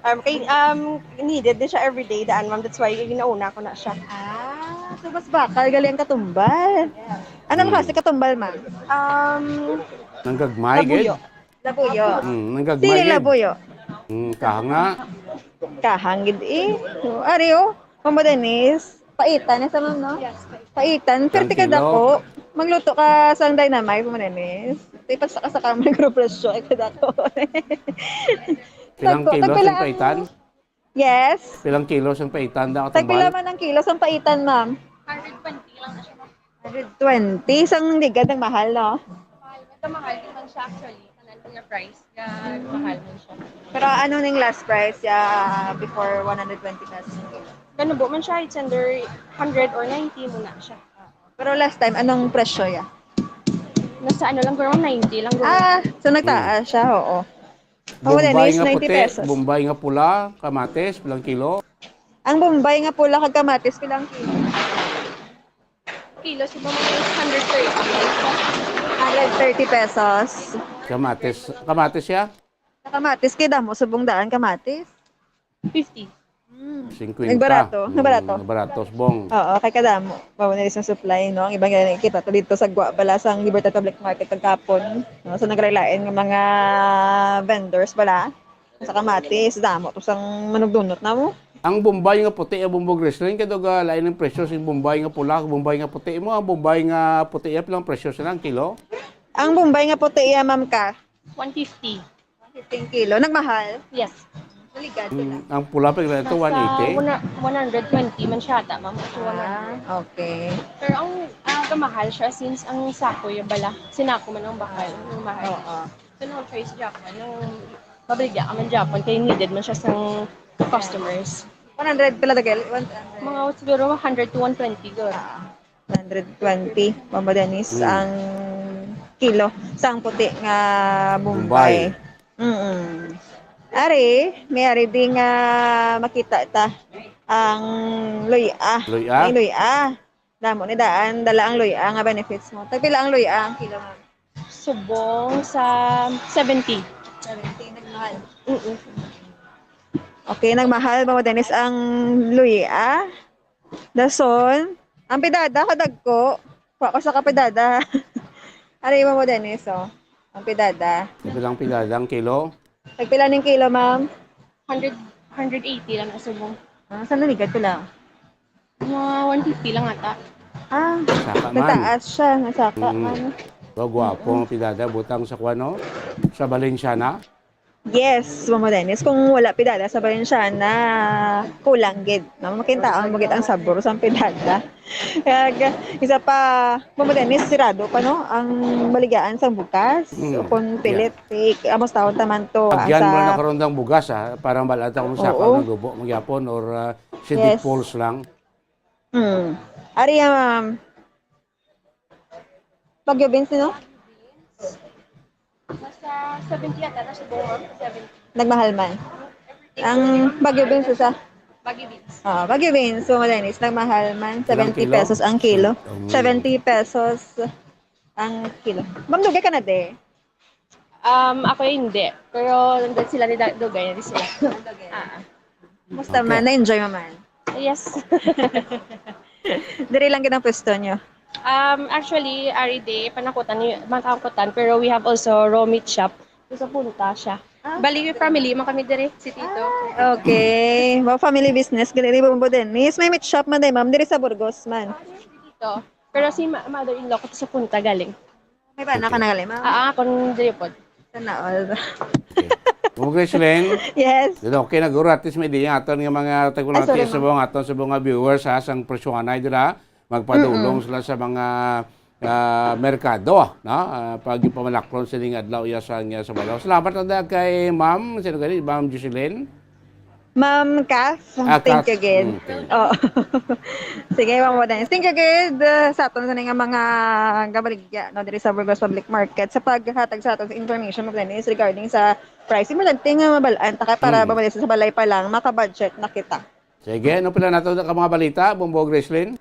Um, kay, um, needed din siya everyday daan, ma'am. That's why ginauna ko na siya. Ah, so mas bakal gali ang katumbal. Yeah. Ano Hmm. klase katumbal, ma'am? Um, Nanggagmay, gid? Labuyo. Labuyo. Mm, nanggagmay Sili gid. Labuyo. Mm, kahang na. Kahang gid eh. Ari, oh. Mamo Dennis. Paitan na sa, ma'am, no? Yes, paitan. Paitan. Pero Isang kilo. Kadako. Magluto ka sang dynamite, Mamo Dennis. Tipas ka sa kamay, pero presyo ay kadako. Pilang Tagko, kilo tagpila sang ang paitan? Yes. Pilang kilo sang paitan daw, Tagpila katumbal? Man ang kilo sang paitan, ma'am? Hundred twenty lang na siya, ma'am. Hundred twenty? Sang ligad ang mahal, no? Mahal. Ito mahal din man siya, actually. Kanan nga price, ya, mahal man siya. Pero ano ning last price, ya, before one hundred twenty pesos ang kilo? Kano po man siya, it's under hundred or ninety muna siya. Pero last time, anong presyo, ya? Nasa ano lang, girl, ninety lang, girl. Ah, so nagtaas Hmm. siya, oo. Mamo Dennis, Bombay nga ninety puti, pesos. Bombay nga pula, kamatis, pilang kilo? Ang Bombay nga pula kag kamatis, pilang kilo? Kilo, siguro mga hundred thirty. Hundred thirty pesos. Kamatis, kamatis siya? Sa kamatis, kay damo subong daan kamatis. Fifty. Mm. Singkwenta. Nagbarato, Mm, nabarato. Nabarato, subong. Oo, kay kadamo. Mamo Dennis ang supply, no? Ang iba nga nakita to dito sa Gua, bala sang Libertad Public Market kagkapon, no? So, naglain-lain nga mga vendors bala. Sa kamatis, damo to sang manugdunot na mo. Ang Bombay nga puti, ang Bombo Gracelyn, kay daw ga lain ang presyo sing Bombay nga pula, Bombay nga puti mo, ang Bombay nga puti, ya, pilang presyo sila ang kilo? Ang Bombay nga puti, ya, ma'am, ka? One fifty. Fifteen kilo. Nagmahal? Yes. Maligad sila. Mm, ang pula pa ito, Nasa one eighty? One, one hundred twenty man siya ata, ma'am. So, one hundred. Ah, okay. Pero ang, ah, kamahal siya since ang sako yung bala. Sinako man ang bakal. Ang mahal. Oo. So, no choice, Japon. Nung mabaligya ka man, Japon, kaya needed man siya sa customers. One hundred pala, dagel? One hundred. Mga siguro one hundred to one twenty, girl. Ah. One hundred twenty, Mamo Dennis, Hmm. ang kilo sang puti nga Bombay. Bombay. Mm-mm. Ari, may ari di nga makita ta ang luya. Luya? May luya. Damo ni daan, dala ang luya nga benefits mo. Tagpila ang luya ang kilo, ma'am? Subong sa seventy. Seventy, nagmahal. Mm-mm. Okay, nagmahal ba mo, Dennis, ang luya? Dason, ang pidada kadagko. Kuha ko sa kapidada. Ari mo mo, Dennis, oh. Ang pidada. Pila ang pidada ang kilo? Tagpila ning kilo, ma'am? Hundred, hundred eighty lang ang subong. Ah, saan naligat ko lang? Mga one fifty lang ata. Ah, Saka man. nataas siya. Nasaka Mm. man. Wow, gwapo ang pidada. Butang sa kuwan, no? Sa Valenciana. Yes, Mama Dennis. Kung wala pidada sa Valenciana, kulang gid. No? Makintaon mo gid ang sabor sa pidada. Kag, isa pa, Mama Dennis, sirado pa, no? Ang baligyaan sa bukas. Mm. Kung Yeah. pilit, fake. Amos taon taman to. Agyan mo Asa na karon ang bugas, ah. Parang balata kung sa Oo. Karon gubo, magyapon, or ah, Yes. Siddick Falls lang. Mm. Ari, um, Baguio beans, no? Nasa seventy yata na siya, ma'am. Seventy. Nagmahal man. Ang Baguio beans, sa? Baguio beans. Ah, Baguio beans, so, Madanis, nagmahal man. Ilang Seventy kilo? pesos ang kilo. Ang Seventy pesos ang kilo. Ma'am, dugay ka na, de? Um, ako hindi. Pero nandun sila ni Da-, Dugay, nandun sila. Ah. Musta Okay. man? Na-enjoy mo man? Yes. Diri lang gid ang pwesto nyo? Um, actually, ari di, panakutan ni, mga kaangkutan, pero we have also raw meat shop. Sa punta siya. Ah, Bali, okay. family man kami diri, si Tito. Ah, okay. Wow, family business. Gali ni Bombo Dennis. May meat shop man, day, ma'am. Diri sa Burgos man. Ah, diri si Tito. Pero si ma-, mother-in-law ko sa punta galing. May bana ka Okay. na gali, ma'am? Ah, ako diri pod. Sana all. Okay. Ma'am Gracelyn, Yes. Dito, okay, nag-ura, at least may di aton nga mga Ah, tagulati sorry, sa ma'am. mga aton sa mga viewers, ha, sang Presyohanay dira. Magpadulong Mm-mm. sila sa mga, ah, merkado, no? Ah, pag pamalaklon sining adlaw iya sa, iya sa balaw. Salamat na kay ma'am, sino gani? Ma'am Jocelyn? Ma'am Kath, Ah, thank Kath. you again. Mm, thank you. Oh. Sige, Ma'am Dennis. Thank you again, uh, sa aton sa nga mga gabaligya, no, diri sa Burgos Public Market sa paghatag sa aton sa information, Ma'am Dennis, regarding sa price. Importante nga mabal-an ta kay para Mm. bumalik sa balay pa lang, maka-budget na kita. Sige, ano pala nato ka mga balita, Bombo Gracelyn?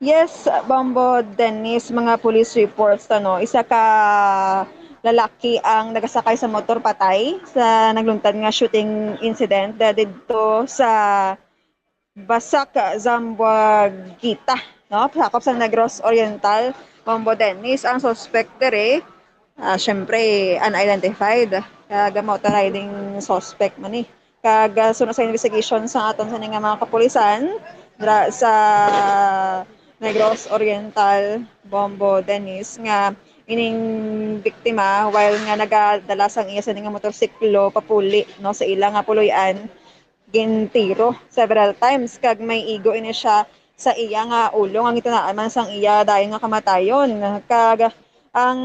Yes, Bombo Dennis, mga police reports, ano, isa ka lalaki ang nagasakay sa motor patay sa nagluntad nga shooting incident, ah, didto sa Basak, Zamboanguita, no? Sakop sa Negros Oriental, Bombo Dennis. Ang suspect diri, ah, syempre, unidentified. Kag motor riding suspect man ni. Kag, ah, suno sa investigation sa aton sa nga mga kapulisan, dra-, sa Negros Oriental, Bombo Dennis, nga ining biktima, while nga nagadala sang iya sa nga motorsiklo papuli, no, sa ila nga puloy-an, gintiro several times, kag may igo ini siya sa iya nga ulo, nga gitunaan man sang iya dayon nga kamatayon. Kag ang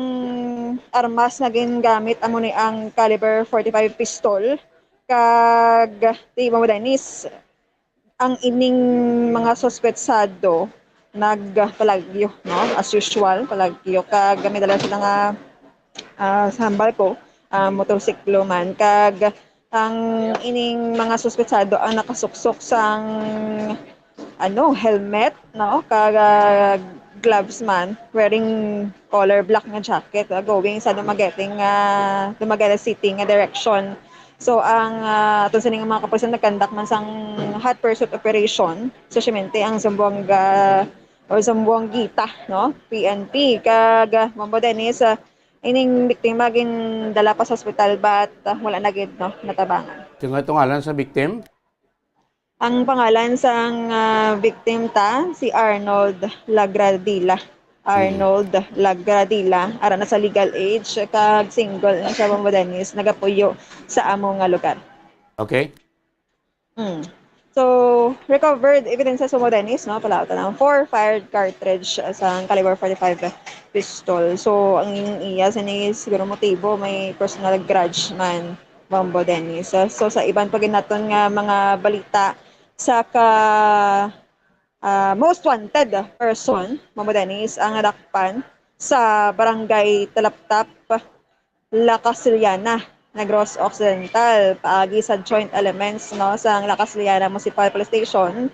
armas nga gingamit amo ni ang caliber forty-five pistol, kag di mo, Dennis, ang ining mga suspetsado nagpalagyo, no? As usual, palagyo, kag may dala sila nga, ah, sa hambal ko, ah, motorsiklo man, kag ang ining mga suspetsado ang nakasuksok sang, ano, helmet, no? Kag, ah, gloves man, wearing color black nga jacket, ah, going sa Dumaguete nga, Dumaguete City nga direction. So, ang, ah, aton sini nga mga kapulisan nag-conduct man sang hot pursuit operation, especially ang Zamboanga or Zamboanguita, no? P N P. Kag, ah, Bombo Dennis, ah, ining biktima gindala pa sa ospital, but, ah, wala na gid, no, natabangan. Sino nga itong ngalan sa victim? Ang pangalan sang, ah, victim ta, si Arnold Lagradila. Arnold Lagradila, ara na sa legal age, kag single na siya, Bombo Dennis, nagapuyo sa amo nga lugar. Okay. Mm. So, recovered evidence sa sumo, Dennis, no? Palaot na lang. Four fired cartridge, ah, sa caliber forty-five pistol. So, ang iya sini siguro motibo, may personal grudge man, Bombo Dennis. Ah, so, sa iban pa gid naton nga mga balita, sa ka, ah, most wanted person, Bombo Dennis, ang nadakpan sa Barangay Talaptap, La Castellana, Negros Occidental, paagi sa joint elements, no, sang La Castellana Municipal Police Station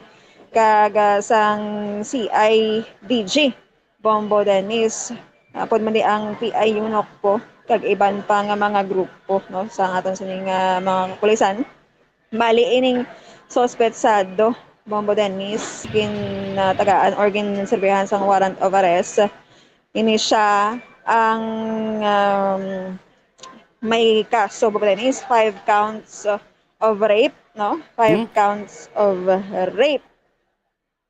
kag, ah, sang C I D G, Bombo Dennis, apod man di ang P I Unok po, kag iban pa nga mga grupo, no, sa aton sining, ah, mga kapulisan. Bali, ining suspetsado, Bombo Dennis, ginatagaan or ginserbihan sang warrant of arrest. Ini siya ang, um, may kaso, Bombo Dennis, five counts of rape, no? Five Hmm? counts of rape.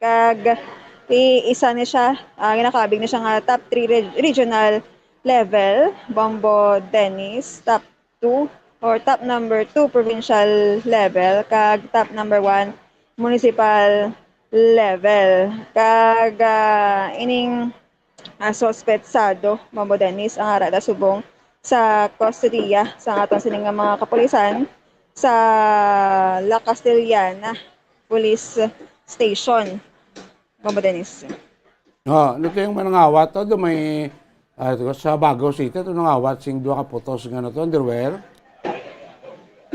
Kag i-, isa ni siya, ah, ginakabig ni siya nga top three reg-, regional level, Bombo Dennis, top two or top number two provincial level, kag top number one municipal level. Kag, ah, ining, ah, suspetsado, Bombo Dennis, ang ara da subong sa kustodiya sa aton sini nga mga kapulisan sa La Castellana Police Station. Bombo Dennis. Oh, ano to yung manangawat to? Do may, ah, to sa Bago City, to nangawat sing duha ka putos nga ano to, underwear?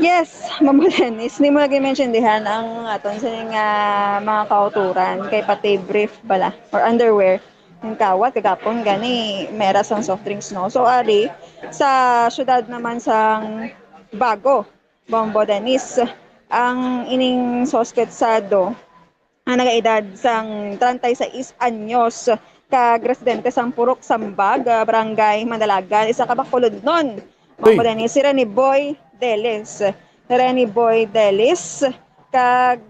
Yes, Bombo Dennis. Ni mo lagi maintindihan ang aton sining, ah, mga kauturan kay pati brief bala or underwear ang kawat kagapon gani meras ang soft drinks, no? So, ari, sa syudad naman sang Bago, Bombo Dennis, ang ining suspetsado nga nagaedad sang treinta y seis anyos kag residente sang Purok Sambag, ah, Barangay Mandalagan, isa ka Bacolodnon. Bombo Uy. Dennis, si Rene Boy Delis. Rene Boy Delis, kag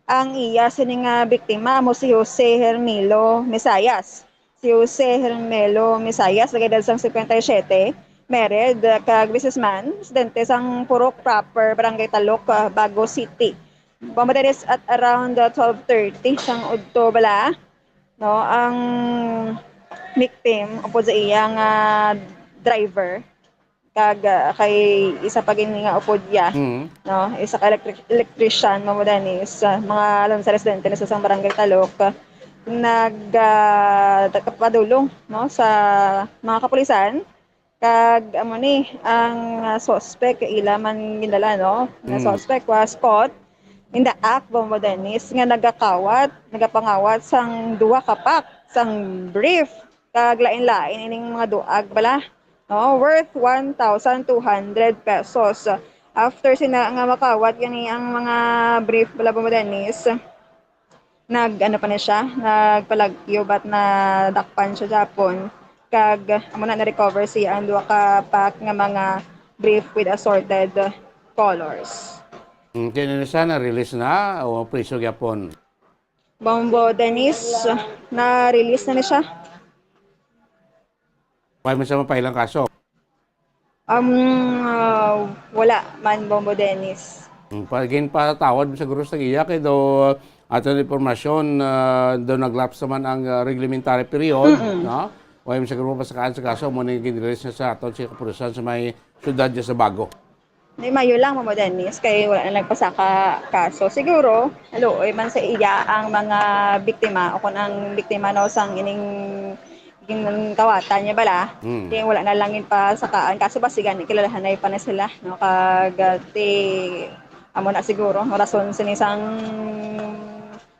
ang iya sini nga biktima amo si Jose Hermilo Mesayas. Si Jose Hermelo Misayas, nagaedad sang cincuenta y siete, married, uh, kag businessman, residente sang Purok Proper, Barangay Talok, uh, Bago City. Bombo Dennis, at around, uh, twelve thirty sang udto bala, no, ang victim upod sa iya nga driver, kag, ah, kay isa pa gini nga upod iya, Mm. no? Isa ka electric-, electrician, Bombo Dennis, ah, mga alam sa residente ni sa sang barangay Talok, nag, ah, nagpadulong, no, sa mga kapulisan. Kag amo ni ang, ah, suspect ila man gindala, no? Nga Mm. suspect was caught in the act, Bombo Dennis, nga nagakawat, nagapangawat sang duha ka pack sang brief kag lain-lain ining mga duag bala, no, worth one thousand two hundred pesos. After sina nga makawat gani ang mga brief bala, Bombo Dennis, nag, ano pa na siya, nagpalagyo, but nadakpan siya gihapon. Kag amo na, na-recover siya ang duha ka pack nga mga brief with assorted colors. Mm, kaya na siya, na-release na o priso gyapon? Bombo Dennis, na-release na ni siya. Wala man siya mapailang kaso? Um, ah, wala man, Bombo Dennis. Mm, pa-, ginpatawad mo siguro sa iya kay daw aton informasyon, ah, daw nag-lapse naman ang, ah, reglementary period, Mm-mm. no? Wala man siguro mapasakaan sa kaso, mo nang ginrelease na sa aton sa kapulisan sa may syudad niya sa Bago. Di mayo lang, Mamo Dennis, kay wala na nagpasaka kaso. Siguro, naluoy man sa iya ang mga biktima o kung ang biktima, no, sang ining ginkawatan niya bala, Hmm. di wala na lang ginpasakaan. Kaso basi gani kilalahanay pa na sila, no? Kag, ah, ti, amo na siguro, ang rason sini sang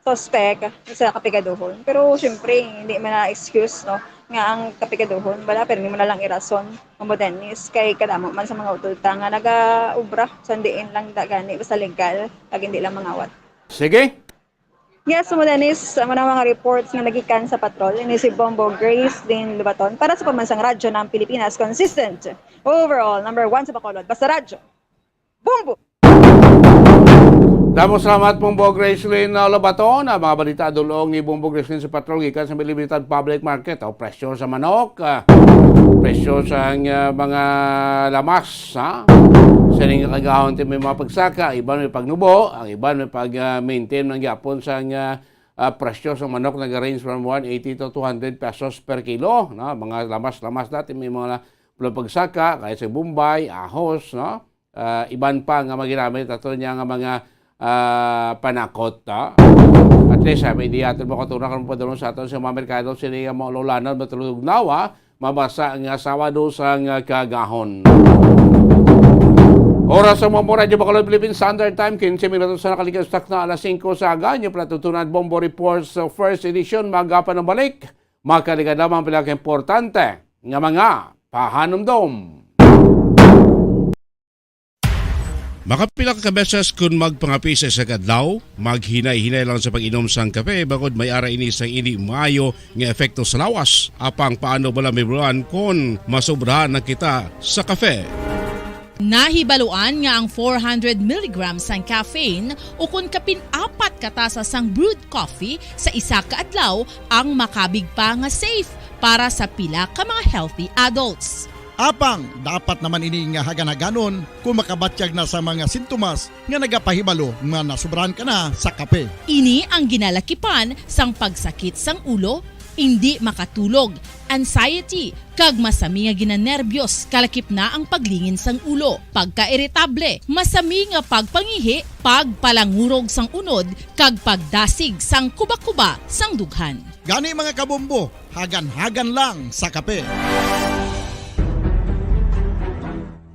suspect sa kapigaduhon. Pero, siyempre, hindi man na excuse, no, nga ang kapigaduhon, wala, pero hindi mo na lang irason, Mamo Dennis, kay kadamo man sa mga utulta nga nagaobra sa diin lang da gani, basta legal, kag hindi lang mangawat. Sige. Yes, Mamo Dennis, amo na mga reports nga nagikan sa patrol. Ini si Bombo Grace Lynn Lubaton para sa Pambansang Radyo ng Pilipinas, consistent, overall, number one sa Bacolod. Basta Radyo. Bombo! Damo salamat, Bombo Gracelyn, uh, Lobaton. Ang mga balita dulong ni Bombo Gracelyn sa patrol gikan sa May Libertad Public Market. O, presyo sa manok, ah, presyo sa, ah, mga lamas, ha? Sa ning kagahon, ti may mga pagsaka, iban may pagnubo, ang iban may pag, ah, maintain man gyapon sa, ah, ah, presyo sa manok nag-range from one eighty to two hundred pesos per kilo, no? Mga lamas-lamas dati, may mga la-, pagsaka, kaya sa Bombay, ahos, no? Ah, iban pa nga maginamit ato niya nga mga, ah, panakot, ah. At least, ah, may diya ato makatuna kung padulong sa aton sa mga merkado, sini nga mga ululanan, matulog na, ah, mabasa nga Sabado sa nga kagahon. Oras sa mga Radyo Bacolod Philippine Standard Time, quince minutos na nakalipas sa alas singko sa aga. Inyo pala tutunan, Bombo Report sa first edition. Magapan ang balik. Makalikan lamang pila ka importante nga mga pahanumdom. Makapila ka beses kun magpangapi sa isa ka adlaw, maghinay-hinay lang sa pag-inom sang kape, bangod may ara ini sang indi maayo nga epekto sa lawas. Apang paano bala mahibaluan kon masobrahan na kita sa kape? Nahibaluan nga ang four hundred milligrams sang caffeine ukon kapin apat ka tasa sang brewed coffee sa isa ka adlaw ang makabig pa nga safe para sa pila ka mga healthy adults. Apang dapat naman ini nga hagan-haganon kung makabatyag na sa mga sintomas nga nagapahibalo nga nasubrahan ka na sa kape. Ini ang ginalakipan sang pagsakit sang ulo, indi makatulog, anxiety, kag masami nga ginanerbyos, kalakip na ang paglingin sang ulo, pagkairitable, masami nga pagpangihi, pagpalangurog sang unod, kag pagdasig sang kuba-kuba sang dughan. Gani, mga kabombo, hagan-hagan lang sa kape.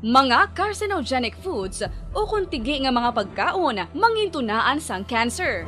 Mga carcinogenic foods ukon tigi nga mga pagkaon mangintunaan sang cancer.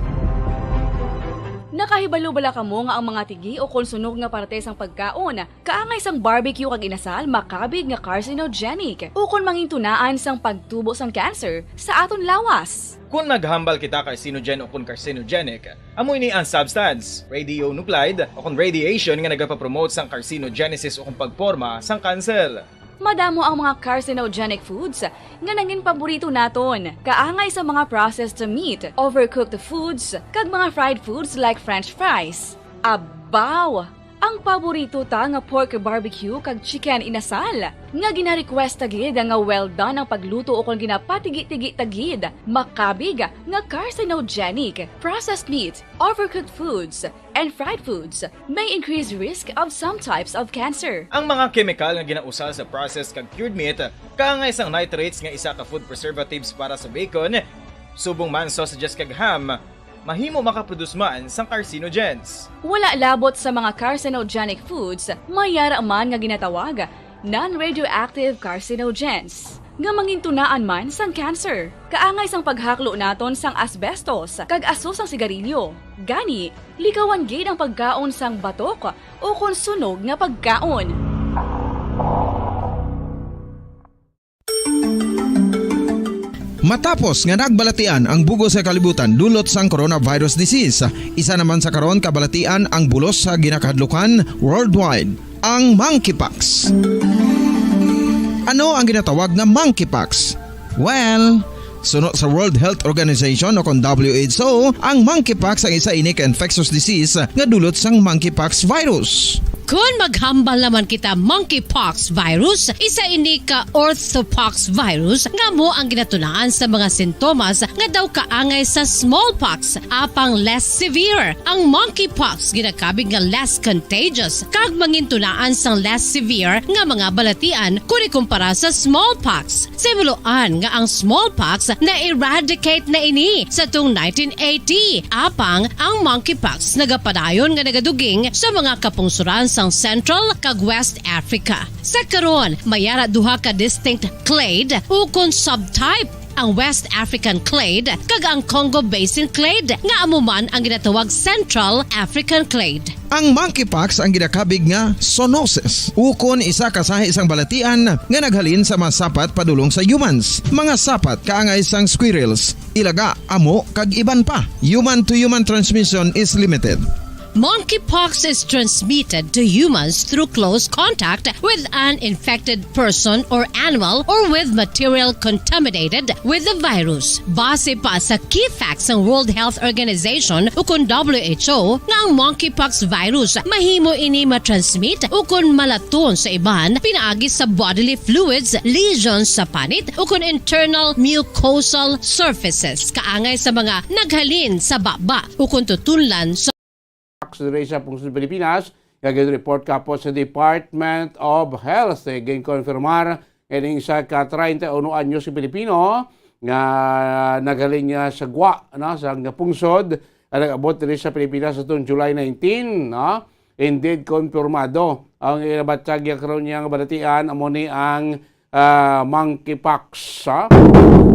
Nakahibalo bala kamo nga ang mga tigi ukon sunog nga parte sang pagkaon, kaangay sang barbecue kag inasal, makabig nga carcinogenic ukon mangintunaan sang pagtubo sang cancer sa aton lawas? Kon maghambal kita carcinogen ukon carcinogenic, amo ini ang substance, radionuclide ukon radiation, nga nagapapromote sang carcinogenesis ukon pagporma sang kanser. Madamo ang mga carcinogenic foods nga nangin paborito naton, kaangay sa mga processed meat, overcooked foods, kag mga fried foods like French fries. Abaw! Ang paborito ta nga pork barbecue kag chicken inasal, nga gina-request ta gid nga well done ang pagluto ukon ginapatigi-tigi ta gid, makabig nga carcinogenic. Processed meat, overcooked foods, and fried foods may increase risk of some types of cancer. Ang mga kemikal nga ginausal sa processed kag cured meat, kaangay sang nitrates nga isa ka food preservatives para sa bacon, subong man sausages kag ham, mahimo makaproduce man sang carcinogens. Wala labot sa mga carcinogenic foods, may yara man nga ginatawag non-radioactive carcinogens, nga mangintunaan man sang cancer, kaangay sang paghaklo naton sang asbestos kag aso sang sigarilyo. Gani, likawan gid ang pagkaon sang batok ukon sunog nga pagkaon. Matapos nga nagbalatian ang bug-os nga kalibutan dulot sang coronavirus disease, isa naman sa karon kabalatian ang bulos sa ginakahadlukan worldwide, ang monkeypox. Ano ang ginatawag nga monkeypox? Well, suno sa World Health Organization o kon W H O, ang monkeypox ang isa ini ka infectious disease nga dulot sang monkeypox virus. Kon maghambal naman kita, monkeypox virus, isa ini ka orthopox virus nga amo ang ginatunaan sa mga sintomas nga daw kaangay sa smallpox, apang less severe. Ang monkeypox ginakabig nga less contagious kag mangintunaan sang less severe nga mga balatian kon ikumpara sa smallpox. Sa hibaluan nga ang smallpox na-eradicate na ini sa tung nineteen eighty, apang ang monkeypox nagapadayon nga nagaduging sa mga kapungsuran sang Central kag West Africa. Sa karon, may ara duha ka distinct clade ukon subtype, ang West African clade kag ang Congo Basin clade, nga amo man ang ginatawag Central African clade. Ang monkeypox ang ginakabig nga zoonosis, ukon isa ka sahi sang balatian nga naghalin sa mga sapat padulong sa humans. Mga sapat kaangay sang squirrels, ilaga, amo, kag iban pa. Human to human transmission is limited. Monkeypox is transmitted to humans through close contact with an infected person or animal or with material contaminated with the virus. Base pa sa key facts sang World Health Organization ukon W H O, nga ang monkeypox virus mahimo ini matransmit ukon malaton sa iban pinaagi sa bodily fluids, lesions sa panit ukon internal mucosal surfaces kaangay sa mga naghalin sa baba ukon tutunlan sa Fox diri sa Pungsod Pilipinas, nga gin-report kahapon sa Department of Health. Eh, ginkonfirmar nga ining isa ka treinta y uno anyos nga Pilipino nga naghalin niya sa gwa, no, sa nga pungsod, nga nag-abot diri sa Pilipinas atong July nineteen, no? Indeed, konfirmado ang inabatyag niya karon niya nga balatian, amo ni ang ah, monkeypox, ha?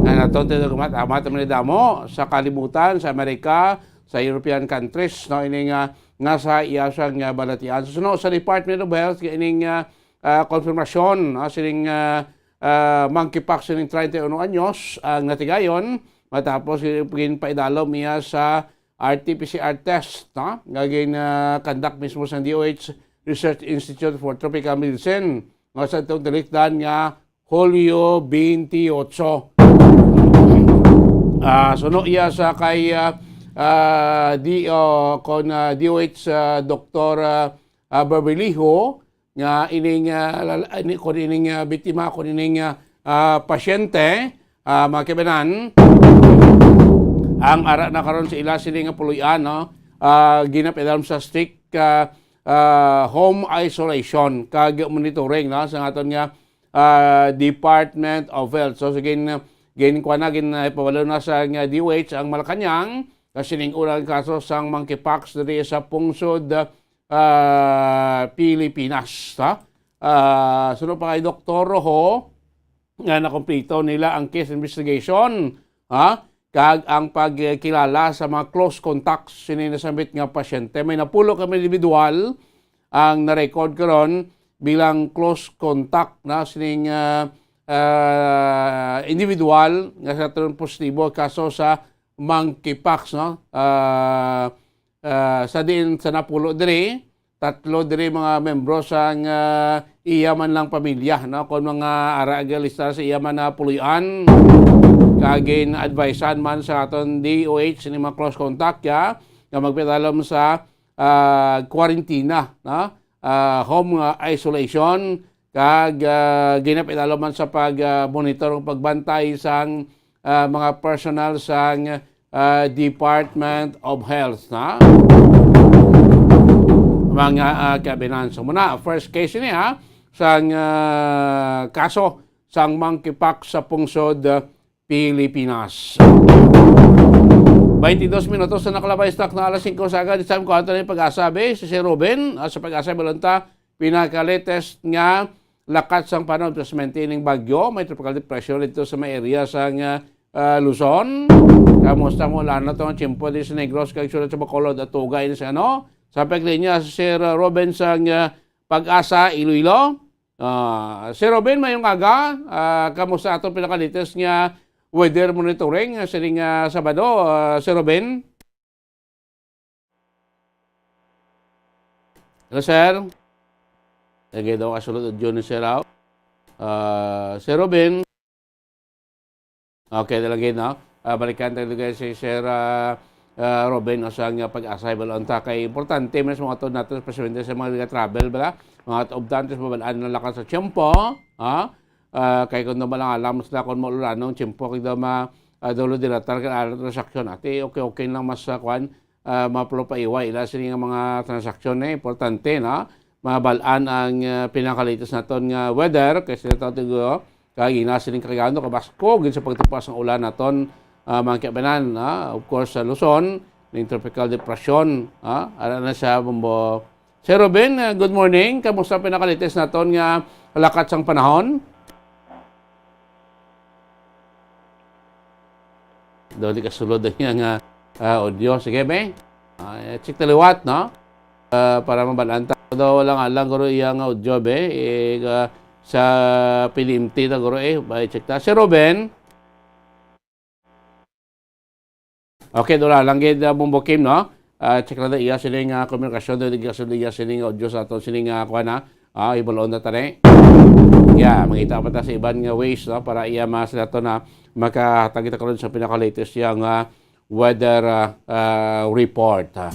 Nga naton tinagumat-amat man ni damo sa kalibutan, sa Amerika, sa European countries, no? Ini nga, nga sa iya siya nga balatian. So, no, sa Department of Health, nga ining, ah, ah, konfirmasyon, no? Sining, ah, ah, monkeypox sining treinta y uno anyos ang natigayon, matapos gin-, ginpaidalom iya sa R T P C R test, no? Nga gin, ah, conduct mismo sa D O H Research Institute for Tropical Medicine, nga sa itong tilikdan nga Hulyo twenty-eight. Ah, suno iya sa kay, ah, ah, di, oh, kon, ah, D O H, ah, Doktor, ah, ah, Beverly Ho, nga ining, ah, lal-, ini, kon ining, ah, biktima, kon ining, ah, ah, pasyente, ah, mga kaibanan, ang ara na karon sa ila sini nga puloy-an, no? Ah, ginapaidalom sa strict, ah, ah, home isolation kag monitoring, no? Sa aton nga, ah, Department of Health. So, sige, gin-, ginkuha na, gin-, ipabalo na sa nga D O H ang Malacañang, kasi ning unang kaso sang monkeypox diri sa pungsod, ah, Pilipinas, ha? Ah, suno pa kay Doktor Rojo, nga nakumpleto nila ang case investigation, ha? Kag ang pagkilala sa mga close contacts sini nasambit nga pasyente. May napulo ka mga individual ang na-record karon bilang close contact na sining, ah, ah, individual nga sa karon positibo kaso sa monkeypox, no? Ah, ah, sa diin sa napulo diri, tatlo diri mga membro sang, ah, iya man lang pamilya, no? Kon mga ara agi lista sa iya man na puloy-an, kag gin-advisean man sa aton D O H ni mga close contact, ya, nga magpadalom sa, ah, kwarentina, no? Ah, home, ah, isolation, kag, ah, ginapadalom man sa pag, ah, monitor ug pagbantay sang, ah, mga personnel sang, ah, Department of Health, na mga, ah, kabinan. So, muna, first case ini, ha, sang, ah, kaso sang monkeypox sa pungsod, ah, Pilipinas. Twenty-dos minutos na nakalabay sa takna alas singko sa aga. This time, kuha na yung Pag-asa, be, si Sir Ruben, ah, sa Pag-asa, balanta, pinaka-latest nga lakat sang panahon, precisamente ining bagyo, may tropical depression dito sa may area sa nga, ah, Luzon. Kamusta mo, ulan na to, ang tiyempo di sa Negros, kag sulod sa Bacolod, at Tuga, ini sa ano? Sa paglinya, si Sir Ruben sa nga Pag-asa, Iloilo. Ah, Sir Ruben, mayong aga. Ah, kamusta atong pinaka-latest nga weather monitoring, ah, sining, ah, Sabado, ah, Sir Ruben? Hello, sir. Lagi daw kasulod audio ni sir, aw. Ah, Sir Ruben. Okay, lagi, no? Ah, balikan tayo lagi si Sir, ah, ah, Ruben, o sa nga Pag-asa, balanta kay importante man sa mga tuod nato, especially sa mga nag-travel, bala? Mga tuod nato sa babalaan ng lakas sa tiyempo, ha? Ah, kay kung naman lang alam sila kung maulan ng tiyempo, kay daw ma-, ah, dulo dilatar ka alat transaksyon. Ate, okay, okay lang mas, ah, kwan, ah, mapalupaiwa ila sini nga mga transaksyon, eh, importante, no? Mabalaan ang, ah, pinakalitos naton nga weather, kay sila tawag tigo, kag ina sining kagano, kabasko, gid sa pagtipas ng ulan naton, ah, mga kiabanan, ah, of course, sa Luzon, ning tropical depression, ah, ara na siya, bumbo. Sir Ruben, ah, good morning. Kamusta pinakalitos naton nga lakat sang panahon? Daw di kasulod ang iya nga, ah, audio. Sige, be. Ah, check ta liwat, no? Ah, para mabalaan ta. Daw wala nga lang, guro, iya nga audio, be. Eh, ah, sa P D M T ta, guro, eh. Ba, check ta. Sir Ruben? Okay, doon lang. Lang gid, ah, Bumbo Kim, no? Ah, check lang na iya sining, ah, komunikasyon, doon di kasulod iya sining audio sa aton, sining, ah, kuha na. Ah, ibulon na tani. Yeah, mangita pa ta sa iban nga ways, no, para iya mas nato na makahatag kita karon sa pinaka-latest yang, ah, weather, ah, ah, report, ah.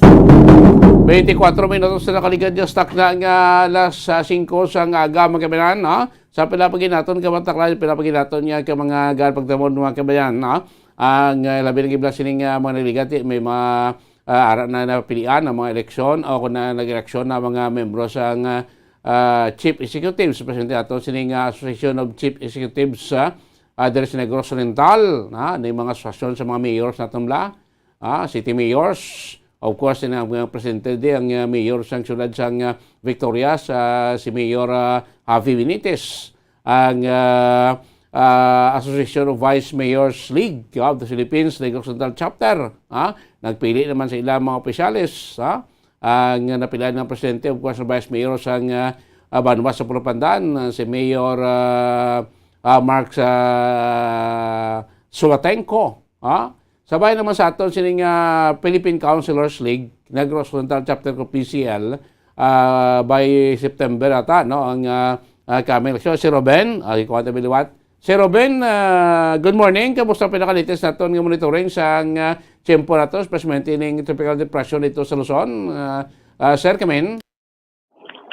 Twenty-four minutos na nakaligad yung stock na nga alas, ah, singko sa nga aga, mga kabayan, no? Sa pila pa ginaton ka mataklan, pila pa ginaton niya ka mga gan pagtamon, mga kabayan, no? Ang, ah, labi ng ibla sining, ah, mga nagligati, may mga, ah, ara na napilian ang mga eleksyon o kung na nag-eleksyon na mga membro sa nga, ah, chief executives, presidente ato sining, ah, Association of Chief Executives sa, ah, diri sa Negros Oriental, na, na yung mga asosasyon sa mga mayors naton bla, ah, city mayors, of course, na mga presidente di ang, ah, mayor sang syudad sang, ah, Victorias, ah, si Mayor, ah, Javi Benitez. ang, ah, ah, Association of Vice Mayors League of the Philippines, Negros Central Chapter, ha? Nagpili naman sa ilang mga opisyales, ha? Ang napilaan ng presidente, of course, ang vice mayor sang, ah, ah, banwa sa Pulupandan, ah, si Mayor, ah, ah, Mark, ah, Suatenco, ha? Sabay naman sa aton sining, ah, Philippine Councilors League, Negros Occidental Chapter ko, P C L, ah, by September ata, no, ang, ah, ah, coming election. Si Ruben, ah, ikuha ta biliwat. Si Ruben, ah, good morning. Kamusta ang pinaka-latest naton nga monitoring sang, ah, tiyempo nato, especially ning tropical depression dito sa Luzon? Ah, ah, sir, kamin?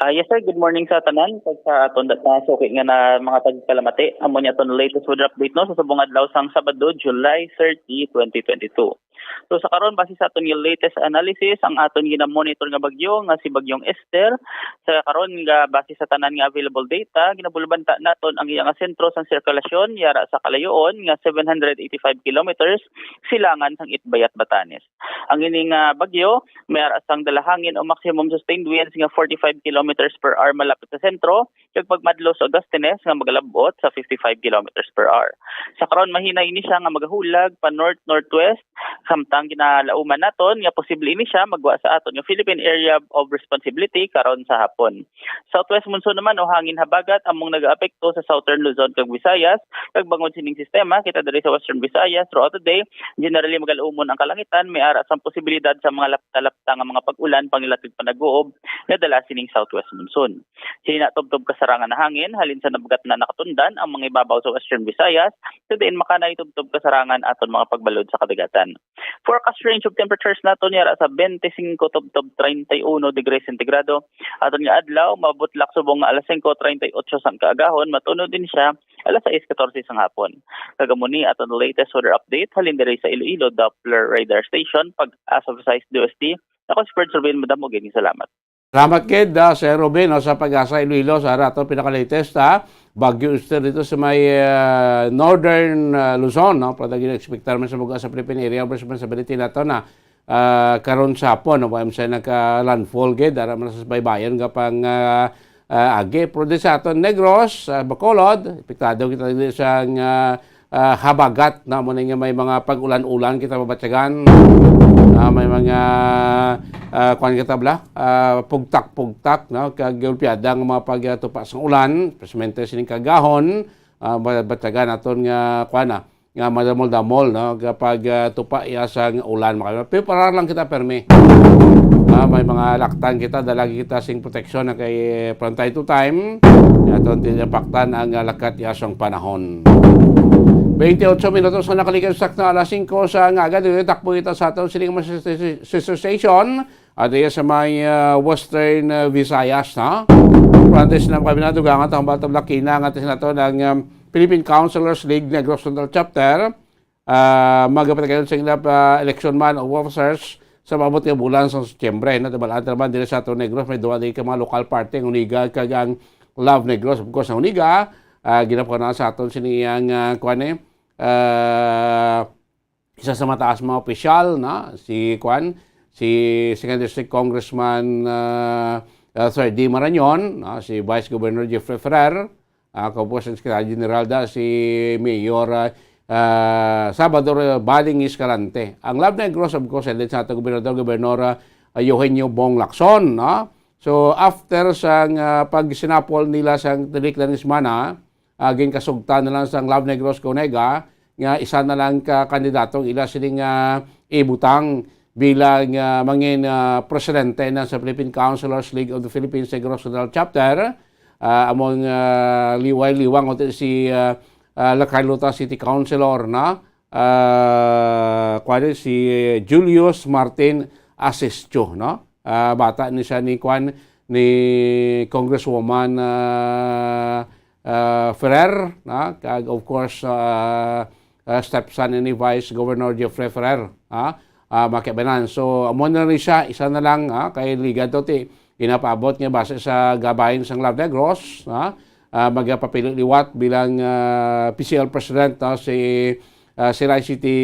Ah, yes, sir. Good morning sa tanan. Kag sa aton dat-, na suki nga na mga tagpalamati, amo ni aton latest weather update, no, sa subong adlaw sang Sabado, July thirty, twenty twenty-two. So, sa karon, base sa aton nga latest analysis, ang aton ginamonitor nga bagyo nga si Bagyong Esther, sa karon nga base sa tanan nga available data, ginabulbanta naton ang iya nga sentro sang sirkulasyon yara sa kalayoon nga seven hundred eighty-five kilometers silangan sang Itbayat, Batanes. Ang ini nga bagyo may ara sang dala hangin o maximum sustained winds nga forty-five kilometers per hour malapit sa sentro, kag pagmadlog sa gustines nga magalab-ot sa fifty-five kilometers per hour. Sa karon, mahina ini siya nga magahulag pa north-northwest, samtang ginalauman naton nga posible ini siya magwa sa aton nga Philippine Area of Responsibility karon sa hapon. Southwest monsoon naman o hangin habagat among nagaapekto sa Southern Luzon kag Visayas, kag bangod sining sistema, kita diri sa Western Visayas throughout the day, generally magalaumon ang kalangitan, may ara sang posibilidad sa mga lapta-lapta nga mga pag-ulan, pangilatag panag-uob nga dala sining southwest monsoon. Hinatubtob kasarangan na hangin halin sa nabagat na nakatundan ang mga ibabaw sa Western Visayas, sa diin makanay tubtob kasarangan aton mga pagbalod sa kadagatan. Forecast range of temperatures naton yara sa twenty-five tubtob treinta y uno degrees centigrado. Aton nga adlaw, mabutlak subong nga alas singko treinta y ocho sang kaagahon, matunod din siya alas sais katorse sang hapon. Kag amo ni aton latest weather update halin diri sa Iloilo Doppler Radar Station, pag-asa five six D O S T. Ako si Fred Rubin, madamo gid nga salamat. Salamat gid, ah, Sir Rubin, no, sa pag-asa Iloilo, sa ara ato pinaka-latest, ha. Baguio Esther dito sa may, ah, northern, ah, Luzon, no. Pero gina-expectar man sa mga sa Philippine Area of Responsibility nato na, ah, karon sa hapon, no, wa man siya naka-landfall gid, ara man sa baybayon nga pang, ah, ah, agi. Pero di sa aton Negros, ah, Bacolod, apektado kita dito sa, ah, ah, habagat, na mo na nga may mga pag-ulan-ulan kita mabatyagan. Ah, may mga, ah, kuwan kita bala, ah, pugtak-pugtak, no? Kag gulpiada nga mga pagtupa sa ulan, especially sining kaagahon, ah, mabatyagan naton nga, kuwan na, nga madamol-damol, no? Kapag, ah, tupa iya sa ulan, mga, pero parar lang kita, permi. Ah, may mga laktan kita, dalagi kita sing proteksyon na kay from time to time, aton tinapaktan ang, ah, lakat iya sang panahon. Twenty-eight minutos na nakalikan sa sakto alas singko sa aga, dito takbo kita sa aton sining mga sister, sister station, at iya sa may, ah, Western, ah, Visayas, ha? Pero antes na kami natugangan, tambal tabla kina, ang atis nato ng, um, Philippine Councilors League Negros Central Chapter, ah, magapatagayon sa ila, ah, election man of officers sa maabot nga bulan sa Setyembre, no? Tabalaan ta naman diri sa aton Negros, may duha di ka mga local party, ang Uniga kag ang Love Negros. Of course, ang Uniga, ah, ginapakuna sa aton sini ang, ah, kuwan eh, ah, isa sa mataas mga opisyal, no? Si kuwan, si Second District Congressman, ah, ah, Sir D Marañon, no? Si Vice Governor Jeffrey Ferrer, ah, kaupos ang Secretary General da, si Mayor, ah, ah, Salvador Baling Escalante. Ang Love Negros, of course, headed sa ato gobernador, Gobernador, ah, Eugenio Bong Lacson, no? So, after sang, ah, pagsinapol nila sang tinik lang semana, ah, ginkasugtan na lang sang Love Negros Conega nga isa na lang ka kandidato ang ila sini nga ibutang bilang, ah, mangin, ah, presidente na sa Philippine Councilors League of the Philippines Negros Central Chapter. Ah, among, ah, liway-liwang o si, ah, ah, La Carlota City Councilor na, ah, kuwan, si Julius Martin Asistio, no? Ah, bata ni siya ni kuwan, ni Congresswoman, ah, ah, Ferrer, no? Kag, of course, ah, ah, stepson ni Vice Governor Jeffrey Ferrer, ha? Ah, makibanan. So, amo na rin siya, isa na lang, ha? Kay ligad to, ti, ginapaabot nga base sa gabayan sang Love Negros, ha? Ah, magapapili liwat bilang, ah, P C L President, no? Si, ah, Silay City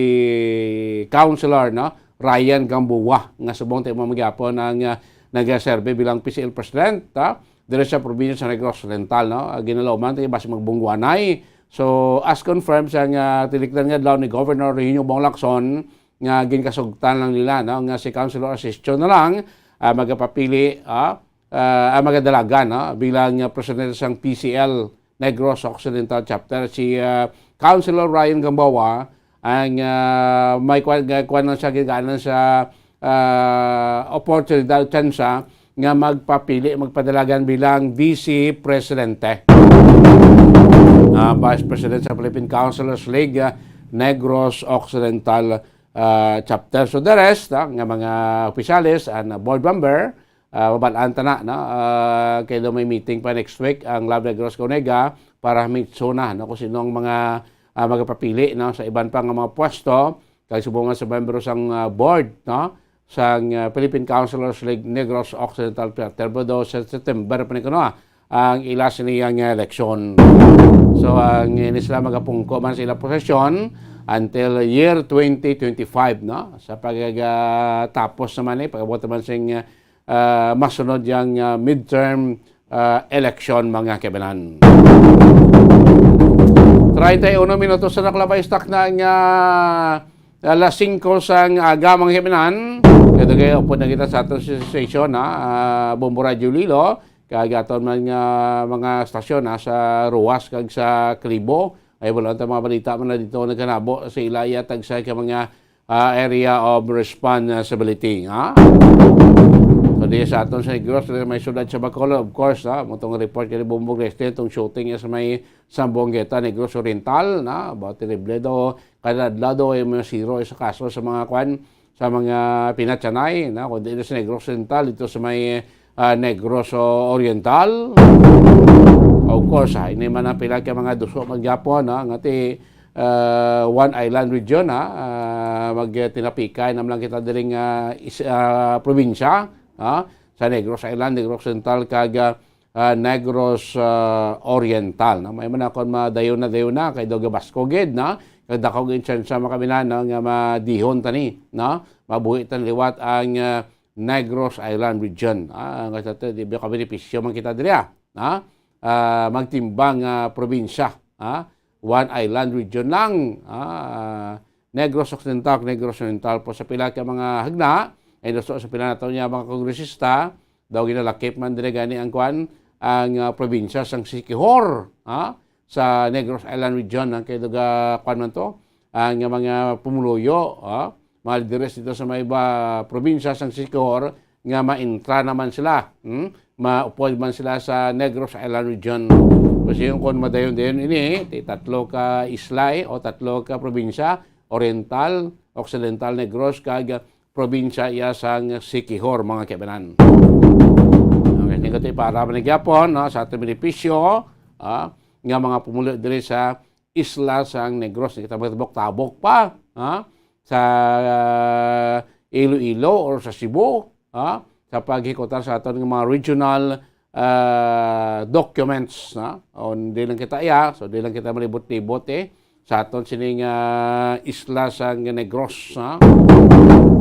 Councilor, no? Ryan Gamboa, nga subong ti mo magyapon ang, ah, nagaserbe bilang P C L President, ha? diri sa probinsya sa Negros Occidental, no? Ah, ginalauman tayo basi magbungguanay. So, as confirmed sa nga tinikdan nga adlaw ni Governor Eugenio Bong Lacson, nga ginkasugtan lang nila, no, nga si Councilor Asisio na lang, ah, magapapili, ah, ah, ang magadalagan, no, bilang, ah, presidente sang P C L Negros Occidental Chapter. Si, ah, Councilor Ryan Gamboa ang, ah, may kwan, nga kwan lang siya, gigaanan sa, ah, oportunidad, tsansa nga magpapili, magpadalagan bilang Vice Presidente, ah, Vice President sa Philippine Councilors League, ah, Negros Occidental, ah, Chapter. So, the rest, ah, nga mga opisyales and, ah, board member, ah, mabal-an ta na, no? Ah, kay daw may meeting pa next week ang Love Negros Kaunega para mitso na, no, kung sino ang mga, ah, magapapili, no, sa iban pa nga mga pwesto, kag subong nga sa membro sang, ah, board, no, sang, ah, Philippine Councilors League Negros Occidental Chapter, pero daw sa September pa ni kuno, ah, ang ila sini ang eleksyon. So, ang ini sila magapungko man sa ila posisyon until year twenty twenty-five, no? Sa pagkatapos naman, eh, pag-abot naman sing, ah, masunod yang, ah, midterm, ah, election, mga kaibanan. Treinta y uno minutos na nakalabay, stock na nga alas singko sang aga, mga kaibanan. Kaya kayo, upod na kita sa aton station, ha? Ah, Bombo Radyo Lilo. Kag aton man nga mga stasyon, ah, sa Roxas kag sa Kalibo, ay wala ta mga balita man na dito nagkanabo sa ila iya tagsa ka mga, ah, area of responsibility, ha? So, di sa aton sa Negros, may siyudad sa Bacolod, of course, ha? Mo tong report kay Bombo Leste, itong shooting niya sa may Zamboanguita, Negros Oriental, na? Ba, terrible daw, kada adlaw daw ay may zero sa kaso sa mga kwan, sa mga pinatyanay, na, kundi na sa Negros Occidental, dito sa may, ah, Negros Oriental. Of course, ah, ini man ang pila ka mga duso man gyapon, na, nga ti, ah, one island region, ha, ah, magtinapikay naman lang kita diri nga is-, ah, probinsya, ha, sa Negros Island, Negros Occidental, kag, ah, ah, Negros, ah, Oriental, no? May man akon madayon na, dayon na, kay daw gabasko gid, no? Kag dako gid chance sa mga kaibanan, no, nga madihon tani, no? Mabuhi tan liwat ang, ah, Negros Island region. Ah, nga sa to, di ba, kabenepisyo man kita diri, ah, no? Ah, magtimbang, ah, probinsya, ah, one island region lang, ah, Negros Occidental, Negros Oriental po sa pila ka mga hagna, ay gusto sa pila nato niya mga kongresista, daw ginalakip man diri gani ang kwan, ang, ah, probinsya sang Siquijor, ha? Sa Negros Island region, ang kay duga, kwan man to, ang mga pumuluyo, ha? Mga lideres dito sa may ba, probinsya sang Siquijor nga maintra naman sila, hmm? Maupod man sila sa Negros Island region. Kasi yung kung madayon-dayon ini, ti tatlo ka isla, eh, o tatlo ka probinsya, Oriental, Occidental Negros, kag probinsya iya sang Siquijor, mga kaibanan. Okay, tingko ti para man gyapon, no, sa aton benepisyo, ah, nga mga pumulo diri sa isla sang Negros, kita magtabok-tabok pa, ha? Sa, ah, Iloilo or sa Cebu, ha? Sa paghikutan sa aton nga mga regional, ah, documents, ha? O, di lang kita iya, so di lang kita malibot-libot, eh. Sa aton sining, ah, isla sang Negros, ha?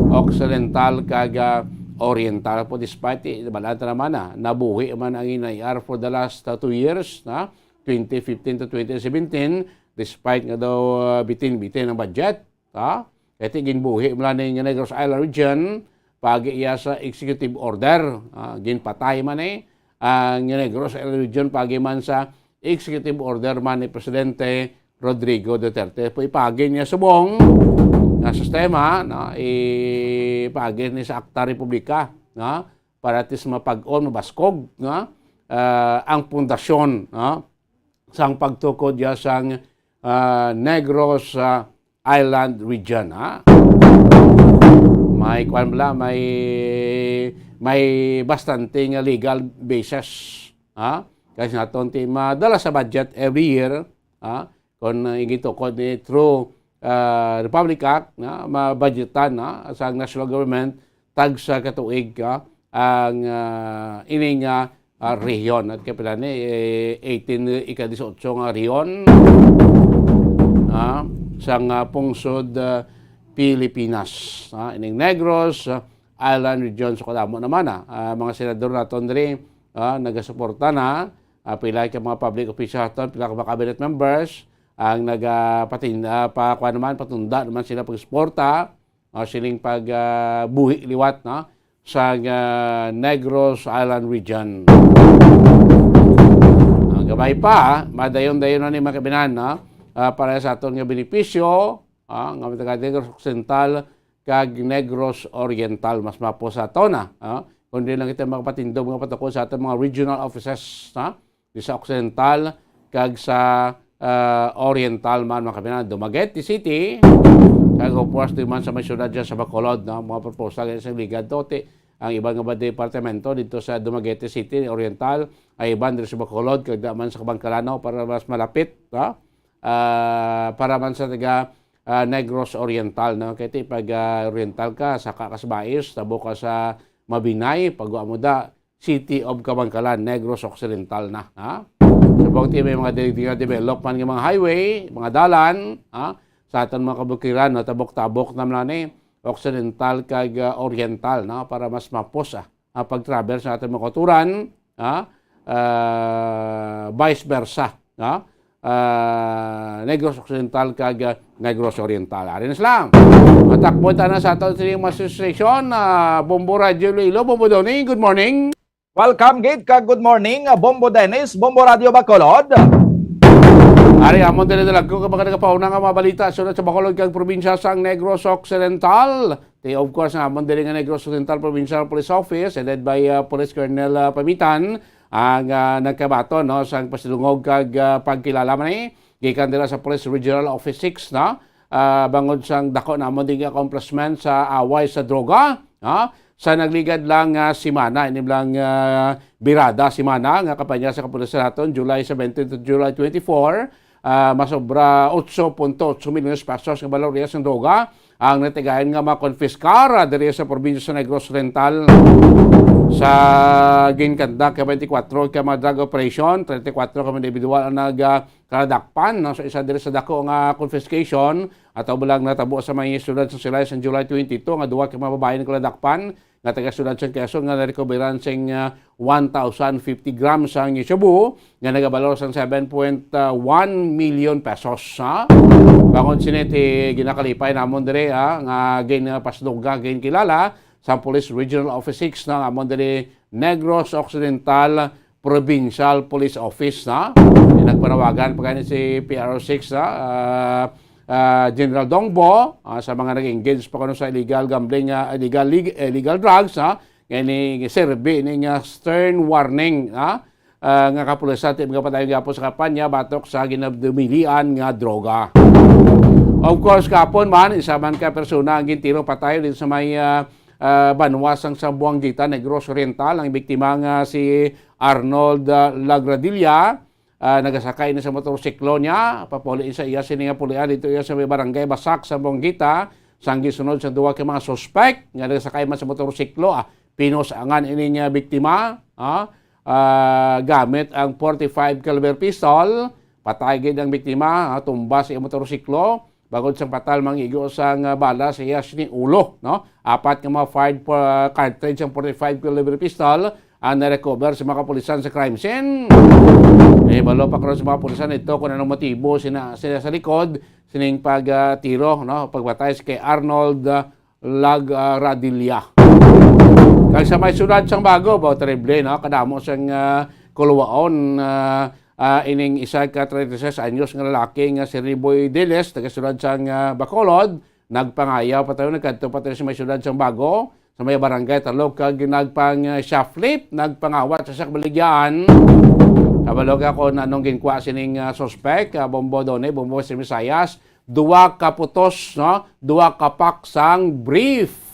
Occidental kag, ah, Oriental po, despite, eh, balaan ta naman, ah, nabuhi man ang N I R for the last, ah, two years, ha? Twenty fifteen to twenty seventeen, despite nga daw, ah, bitin-bitin ang budget, ha? Kay ti ginbuhi man ni nga Negros Island Region, pag iya sa executive order, ah, ginpatay man, eh, ang Negros Island Region, pagi man sa executive order man ni Presidente Rodrigo Duterte. Po ipagi niya subong nga sistema, no? Ipagi ni sa Akta Republika, no? Para at least mapag-on, mabaskog, no? Ah, ang pundasyon, no? Sang pagtukod ya sang, ah, Negros, ah, Island Region, ha? May kwan bala, may, may bastante nga legal basis, ha? Kasi naton ti madala sa budget every year, ha? Kung, ah, igitukod ni through, ah, Republic Act, na mabudgetan, na, sa national government, tag sa katuig, ah, ang, ah, ining, ah, ah, rehiyon. At kapila ni, eh, eighteen, ika-dieciocho nga rehiyon, ah, sa nga pungsod, ah, Pilipinas. Ah, ining Negros, ah, Island Region. So, kadamo naman, ah, ah, mga senador naton diri, ah, nagasuporta na, ah, pila ka mga public official aton, pila ka mga cabinet members ang nagapatin-, ah, pa, kuwan naman, patunda naman sila pagsuporta, ah, sining pag, ah, buhi liwat, no, sa, ah, Negros Island Region. Ang gamay pa, madayon-dayon na ni mga kabinan, no? Ah, para sa aton nga benepisyo, ah, nga mga taga Negros Occidental kag Negros Oriental, mas mapo sa aton, ah, ah. Kung di lang kita makapatindog nga patukod sa aton mga regional offices, ha? Di sa Occidental kag sa, ah, Oriental man, mga kabinan. Dumaguete City, kag of course, di man sa may syudad dyan sa Bacolod, no? Mga proposal sa ligad to, ti, ang iban nga ba departamento dito sa Dumaguete City, Oriental, ay iban dito sa Bacolod, kag da man sa Kabankalan, no? Para mas malapit, no? Ah, para man sa taga, ah, Negros Oriental, no? Kay ti pag, ah, Oriental ka, saka ka sa Bais, tabok ka sa Mabinay, pagwa mo da, City of Kabankalan, Negros Occidental na, ha? Subong ti may mga de-, de-, development nga mga highway, mga dalan, ha? Sa aton mga kabukiran, no? Tabok-tabok naman ni Occidental kag, ah, Oriental, no? Para mas mapos, ah, ang pag-travel sa aton mga kauturan, ha? Ah, vice versa, ha? Ah, Negros Occidental kag, ah, Negros Oriental. Ari na sila. Matakbo ta na sa aton sining mga station, ah, Bombo Radyo Iloilo, Bombo Donny, good morning. Welcome, Gid, kag good morning, ah, Bombo Dennis, Bombo Radyo Bacolod. Ari, amon diri dalagko ka mga nagapauna nga mga balita sa sa Bacolod kag probinsya sang Negros Occidental. Ti, of course, nga amon diri nga Negros Occidental Provincial Police Office, headed by, ah, Police Colonel, ah, Pamitan, ang, ah, nagkabaton, no, sang pasidungog kag, ah, pagkilala man ni gikan dira sa Police Regional Office six, no? Ah, bangod sang dako namon ding accomplishment sa away sa droga, no? Sa nagligad lang nga semana, ini lang, ah, birada semana nga kampanya sa kapulisan naton, July seventeen to July twenty-four, ah, masobra otso punto otso milyones pesos nga balor iya sang droga ang natigayon nga makonfiskar, ah, diri sa probinsya sa Negros Oriental. Sa ginkandak ka twenty-four ka mga drug operation, treinta y cuatro ka mga individual ang nag, ah, kaladakpan, no? So, isa diri sa dako nga confiscation, ato ba lang natabo sa may siyudad sa Silay sa July twenty-two, nga duwa ka mga babae nagkaladakpan, nga taga siyudad sa Quezon nga narekoberan sing, ah, one thousand fifty grams sang shabu nga nagabalor sang seven point one million pesos, ha? Bangod sini ti ginakalipay namon diri, ha, nga ginpasdog nga ginkilala sa Police Regional Office six na namon diri Negros Occidental Provincial Police Office, na nagpanawagan pa gani si P R O six, na, ah, ah, General Dongbo, ah, sa mga nag-engage pa kuno sa illegal gambling, ah, illegal lig-, illegal drugs, ha, nga ini serbi ni nga stern warning, ha, ah, nga kapulisan ti magapadayon gyapon sa kampanya batok sa ginadumilian nga droga. Of course, kapon man, isa man ka persona ang gintiro patay dito sa may, ah, ah, banwa sang Zamboanguita, Negros Oriental. Ang biktima nga si Arnold, ah, Lagradilla, ah, nagasakay na sa motorsiklo niya, papuli sa iya sini nga pulian dito iya sa may barangay Basak, Zamboanguita, sang gisunod sa duwa ka mga suspek nga nagasakay man sa motorsiklo, ah, pinos-angan ini nga biktima, ah, ah, gamit ang forty-five caliber pistol. Patay gid ang biktima, ah, tumba sa iya motorsiklo. Bangod sang patal, mangigo sang, ah, bala sa iya sini ulo, no? Apat nga mga fired pa, cartridge ang forty-five caliber pistol ang na-recover sa mga kapulisan sa crime scene. Eh, balo pa karon sa mga kapulisan ito kung anong motibo sina, sila sa likod sining pag, ah, tiro, no? Pagpatay sa kay Arnold, ah, Lag, ah, Radilla. Kag sa may siyudad sang Bago, ba, terrible, no? Kadamo sang, ah, kuluwaon, ah, ah, ining isa ka treinta y seis anyos nga lalaki nga si Riboy Diles, taga siyudad sang, ah, Bacolod, nagpangayaw pa tayo, nagkadto pa tayo sa may siyudad sang Bago, sa may barangay Talog, kag nagpang, ah, shoplift, nagpangawat sa sak baligyaan. Kabalo ka kung anong ginkuha sining, ah, suspek, ah, Bombo Done, Bombo sa Visayas, duwa ka putos, no? Duwa ka pack sang brief.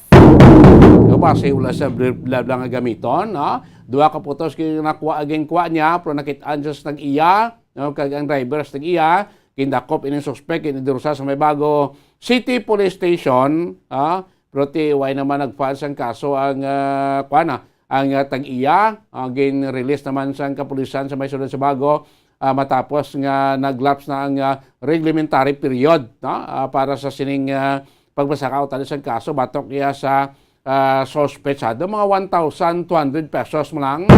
Diba, kasi wala sa brief lab lang nga gamiton, no? Duwa ka putos kay nakuha, ginkuha niya, pero nakit-an siya sa nag-iya, no? Kag ang driver sa nag-iya, gindakop ining suspek, ginidurusa sa may Bago City Police Station, ah, pero ti, way naman nag-file sang kaso ang, ah, kuwan na, ang, ah, tag-iya, ah, gin-release naman sang kapulisan sa may siyudad sa Bago, ah, matapos nga nag-lapse na ang, ah, reglementary period, no? Ah, para sa sining, ah, pagpasaka o tali sang kaso batok iya sa ah, suspetsado, mga one thousand two hundred pesos mo lang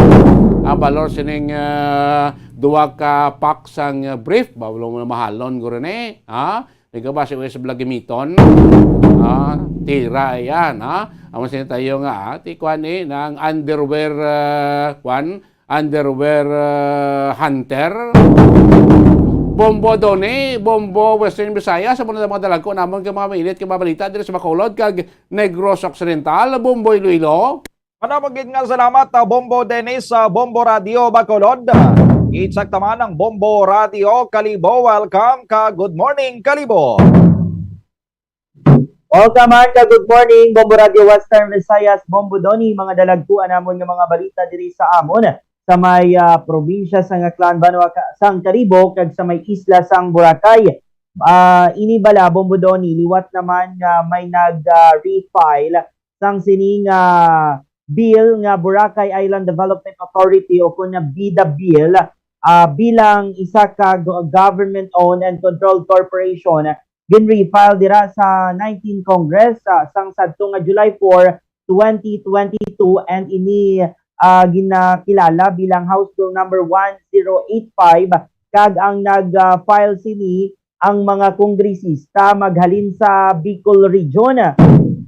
ang balor sining, ah, duha ka pack sang, ah, brief. Bawal mo na mahalon, guro ni, ha? Ikaw ba si Wes Vladimiton? Ah, tira yan, ha? Amo sini tayo nga, ah, ti kuan, eh, nang underwear, ah, kuan, underwear, ah, hunter. Bombo Donny, Bombo Western Visayas, sa mga mga dalagko namon kay mga mainit kay mga balita diri sa Bacolod kag Negros Occidental, Bombo Iloilo. Manamagid nga salamat, ah, Bombo Dennis, sa Bombo Radio Bacolod. Insakto man ang Bombo Radio Kalibo. Welcome ka Good Morning Kalibo. Welcome man ka Good Morning, Bombo Radio Western Visayas, Bombo Donny, mga dalagkuan namon nga mga balita diri sa amon, sa may, ah, probinsya sang Aklan, banwa ka, sang Kalibo, kag sa may isla sang Boracay. Ah, ini bala, Bombo Donny, liwat naman nga may nag, ah, refile sang sining, ah, bill nga Boracay Island Development Authority o kon nga BIDA bill, ah, bilang isa ka go-, government-owned and controlled corporation, ginrefile dira sa nineteenth Congress, ah, sang sadto nga July four, twenty twenty-two, and ini, ah, ginakilala bilang House Bill number one zero eight five, kag ang nag, ah, file sini ang mga kongresista maghalin sa Bicol Region.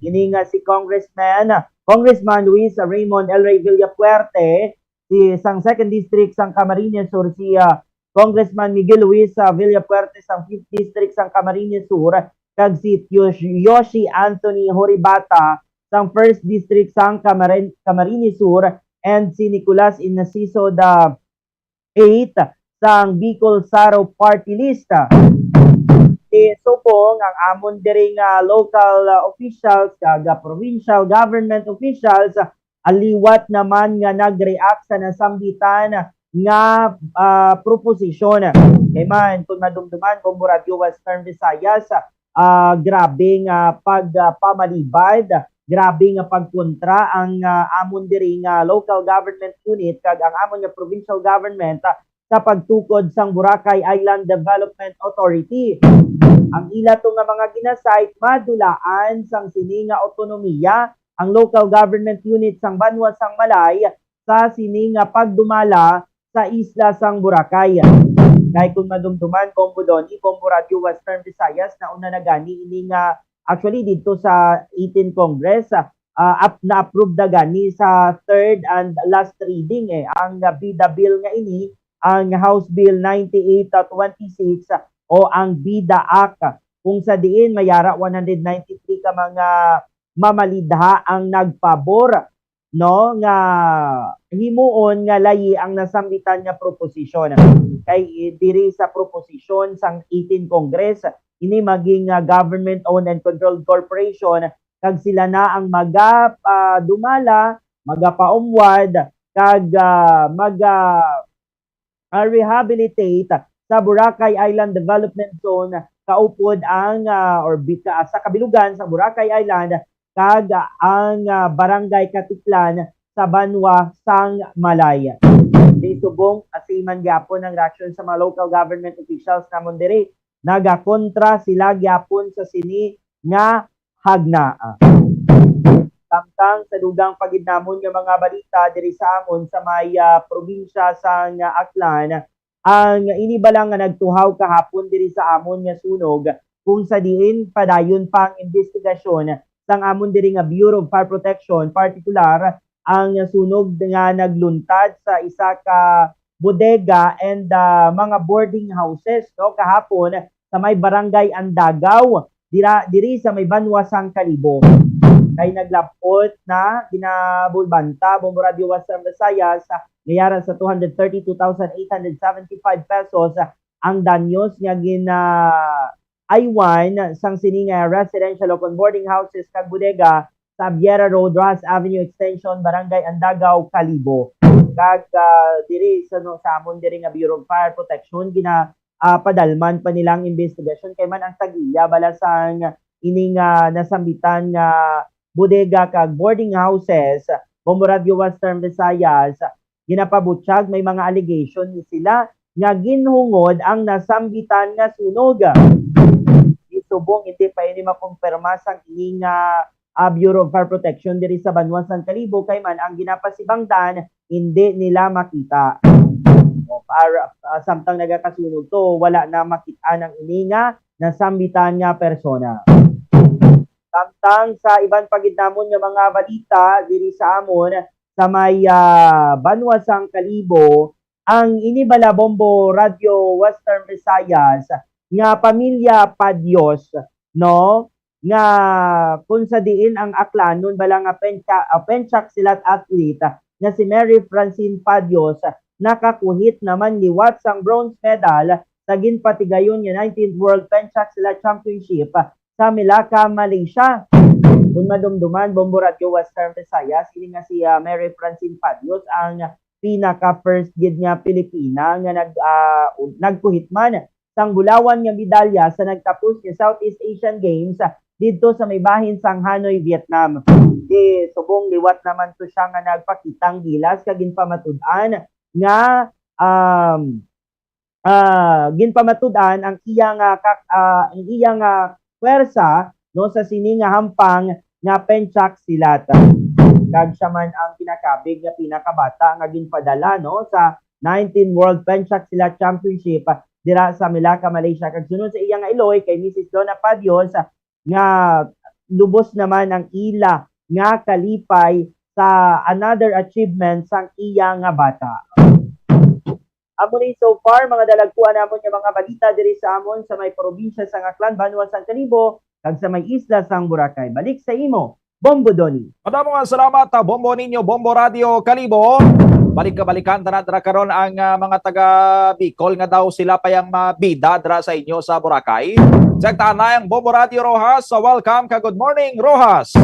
Ini nga si Congressman, Congressman Luis Raymond El Rey Villafuerte, si sang Second District sang Camarines Sur, si, ah, Congressman Miguel Luis, ah, Villafuerte sang Fifth District sang Camarines Sur, kag si Yosh-, Yoshi Anthony Horibata sang First District sang Camarin-, Camarines Sur, and si Nicolas Inaciso the eighth sang Bicol Saro Party List. Subong ang amon diri nga local, ah, officials kag, ah, provincial government officials, ah, liwat naman nga nag-react sa nasambitan nga, ah, proposisyon. Kay man, kung madumduman, Bombo Radio Western Visayas, ah, grabe nga pag, ah, pamalibad, grabe nga pagkontra ang, ah, amon diri nga local government unit kag ang amon nga provincial government, ah, sa pagtukod sang Boracay Island Development Authority. Ang ila to nga mga ginasite, madulaan sang sini nga autonomiya ang local government unit sang banwa sang Malay sa sini nga pagdumala sa isla sang Boracay. Kay kung madumduman, Bombo Donny, Bombo Radio Western Visayas, nauna na gani ini nga, actually, didto sa eighteen Congress, ah, ap-, na-approve na gani sa third and last reading, eh, ang, ah, BIDA bill nga ini, ang House Bill ninety-eight twenty-six, ah, o ang BIDA Act, kung sa diin may ara one hundred ninety-three ka mga mamalidha ang nagpabor, no, nga himuon nga layi ang nasambitan nga proposisyon. Kay, eh, diri sa proposisyon sang eighteen Congress, ini maging, ah, government-owned and controlled corporation, kag sila na ang maga-, ah, dumala, magapaumwad, kag, ah, maga-, ah, rehabilitate sa Boracay Island Development Zone, kaupod ang, ah, or bi-, ka-, sa kabilugan sa Boracay Island, kag, ah, ang, ah, Barangay Caticlan sa banwa sang Malay. Di subong, ah, same man gyapon ang reaksyon sa mga local government officials namon diri. Nagakontra sila gyapon sa sini nga hagna. Samtang sa dugang pa gid namon nga mga balita diri sa amon sa may, ah, probinsya sang Aklan, ang ini bala nga nagtuhaw kahapon diri sa amon nga sunog, kung sa diin padayon pa ang investigasyon sang amon diri nga Bureau of Fire Protection, partikular ang sunog nga nagluntad sa isa ka bodega and, ah, mga boarding houses, no, kahapon sa may Barangay Andagaw, dira, diri sa may banwa sang Kalibo. Kay naglab-ot na, ginabulbanta, Bombo Radio Western Visayas, ah, nga yara sa two hundred thirty-two thousand eight hundred seventy-five pesos, ah, ang danyos nga gina-, aywan sang sini nga residential o kon boarding houses kag bodega sa Abiera Road, Roxas Avenue Extension, Barangay Andagaw, Kalibo. Kag, ah, diri sa, no, sa amon diri nga Bureau of Fire Protection, gina-, ah, padalman pa nila ang investigasyon, kay man ang tag-iya bala sang ining, ah, nasambitan nga bodega kag boarding houses, Bombo Radio Western Visayas, ginapabutyag may mga allegation ni sila nga ginhungod ang nasambitan nga sunog. Di subong, hindi pa ini makumpirma sang ini nga, ah, Bureau of Fire Protection diri sa banwa sang Kalibo, kay man ang ginapasibangdan hindi nila makita. O, para, ah, samtang nagakasunog to, wala na makit-an ang ini nga nasambitan nga persona. Samtang sa iban pa gid namon nga mga balita diri sa amon sa may, ah, banwa sang Kalibo, ang ini bala, Bombo Radyo Western Visayas, nga pamilya Padios, no, nga kung sa diin ang aklanon bala nga pencha-, ah, penchak silat athlete nga si Mary Francine Padios nakakuhit naman liwat sang bronze medal sa ginpatigayon nga nineteenth World Penchak Silat Championship sa Melaka, Malaysia. Kung madumduman, Bombo Radyo Western Visayas, ini nga si, ah, Mary Francine Padios ang pinaka first gid nga Pilipina nga nag, ah, nagkuhit man sang bulawan nga medalya sa nagtapos nga Southeast Asian Games, ah, didto sa may bahin sang Hanoi, Vietnam. Di subong liwat naman to siya nga nagpakitang gilas kag ginpamatud-an nga, um, ah, ginpamatud-an ang iya nga kak-, ah, ang iya nga pwersa, no, sa sini nga hampang nga penchak silat. Kag siya man ang kinakabig nga pinakabata nga ginpadala, no, sa nineteen World Penchak Silat Championship dira sa Melaka, Malaysia. Kag sunod sa iya nga iloy kay Missus Donna Padios, nga lubos naman ang ila nga kalipay sa another achievement sang iya nga bata. Amo ni so far, mga dalagkuan namon nga mga balita diri sa amon sa may probinsya sang Aklan, banwa sang Kalibo, kag sa may isla sang Boracay. Balik sa imo, Bombo Donny. Madamo nga salamat, ah, Bombo ninyo, Bombo Radyo Kalibo. Balik-balikan ta na dira karon ang, ah, mga taga Bicol nga daw sila pa yang mabida dira sa inyo sa Boracay. Check ta na ang Bombo Radyo Roxas. So, welcome ka. Good morning, Roxas.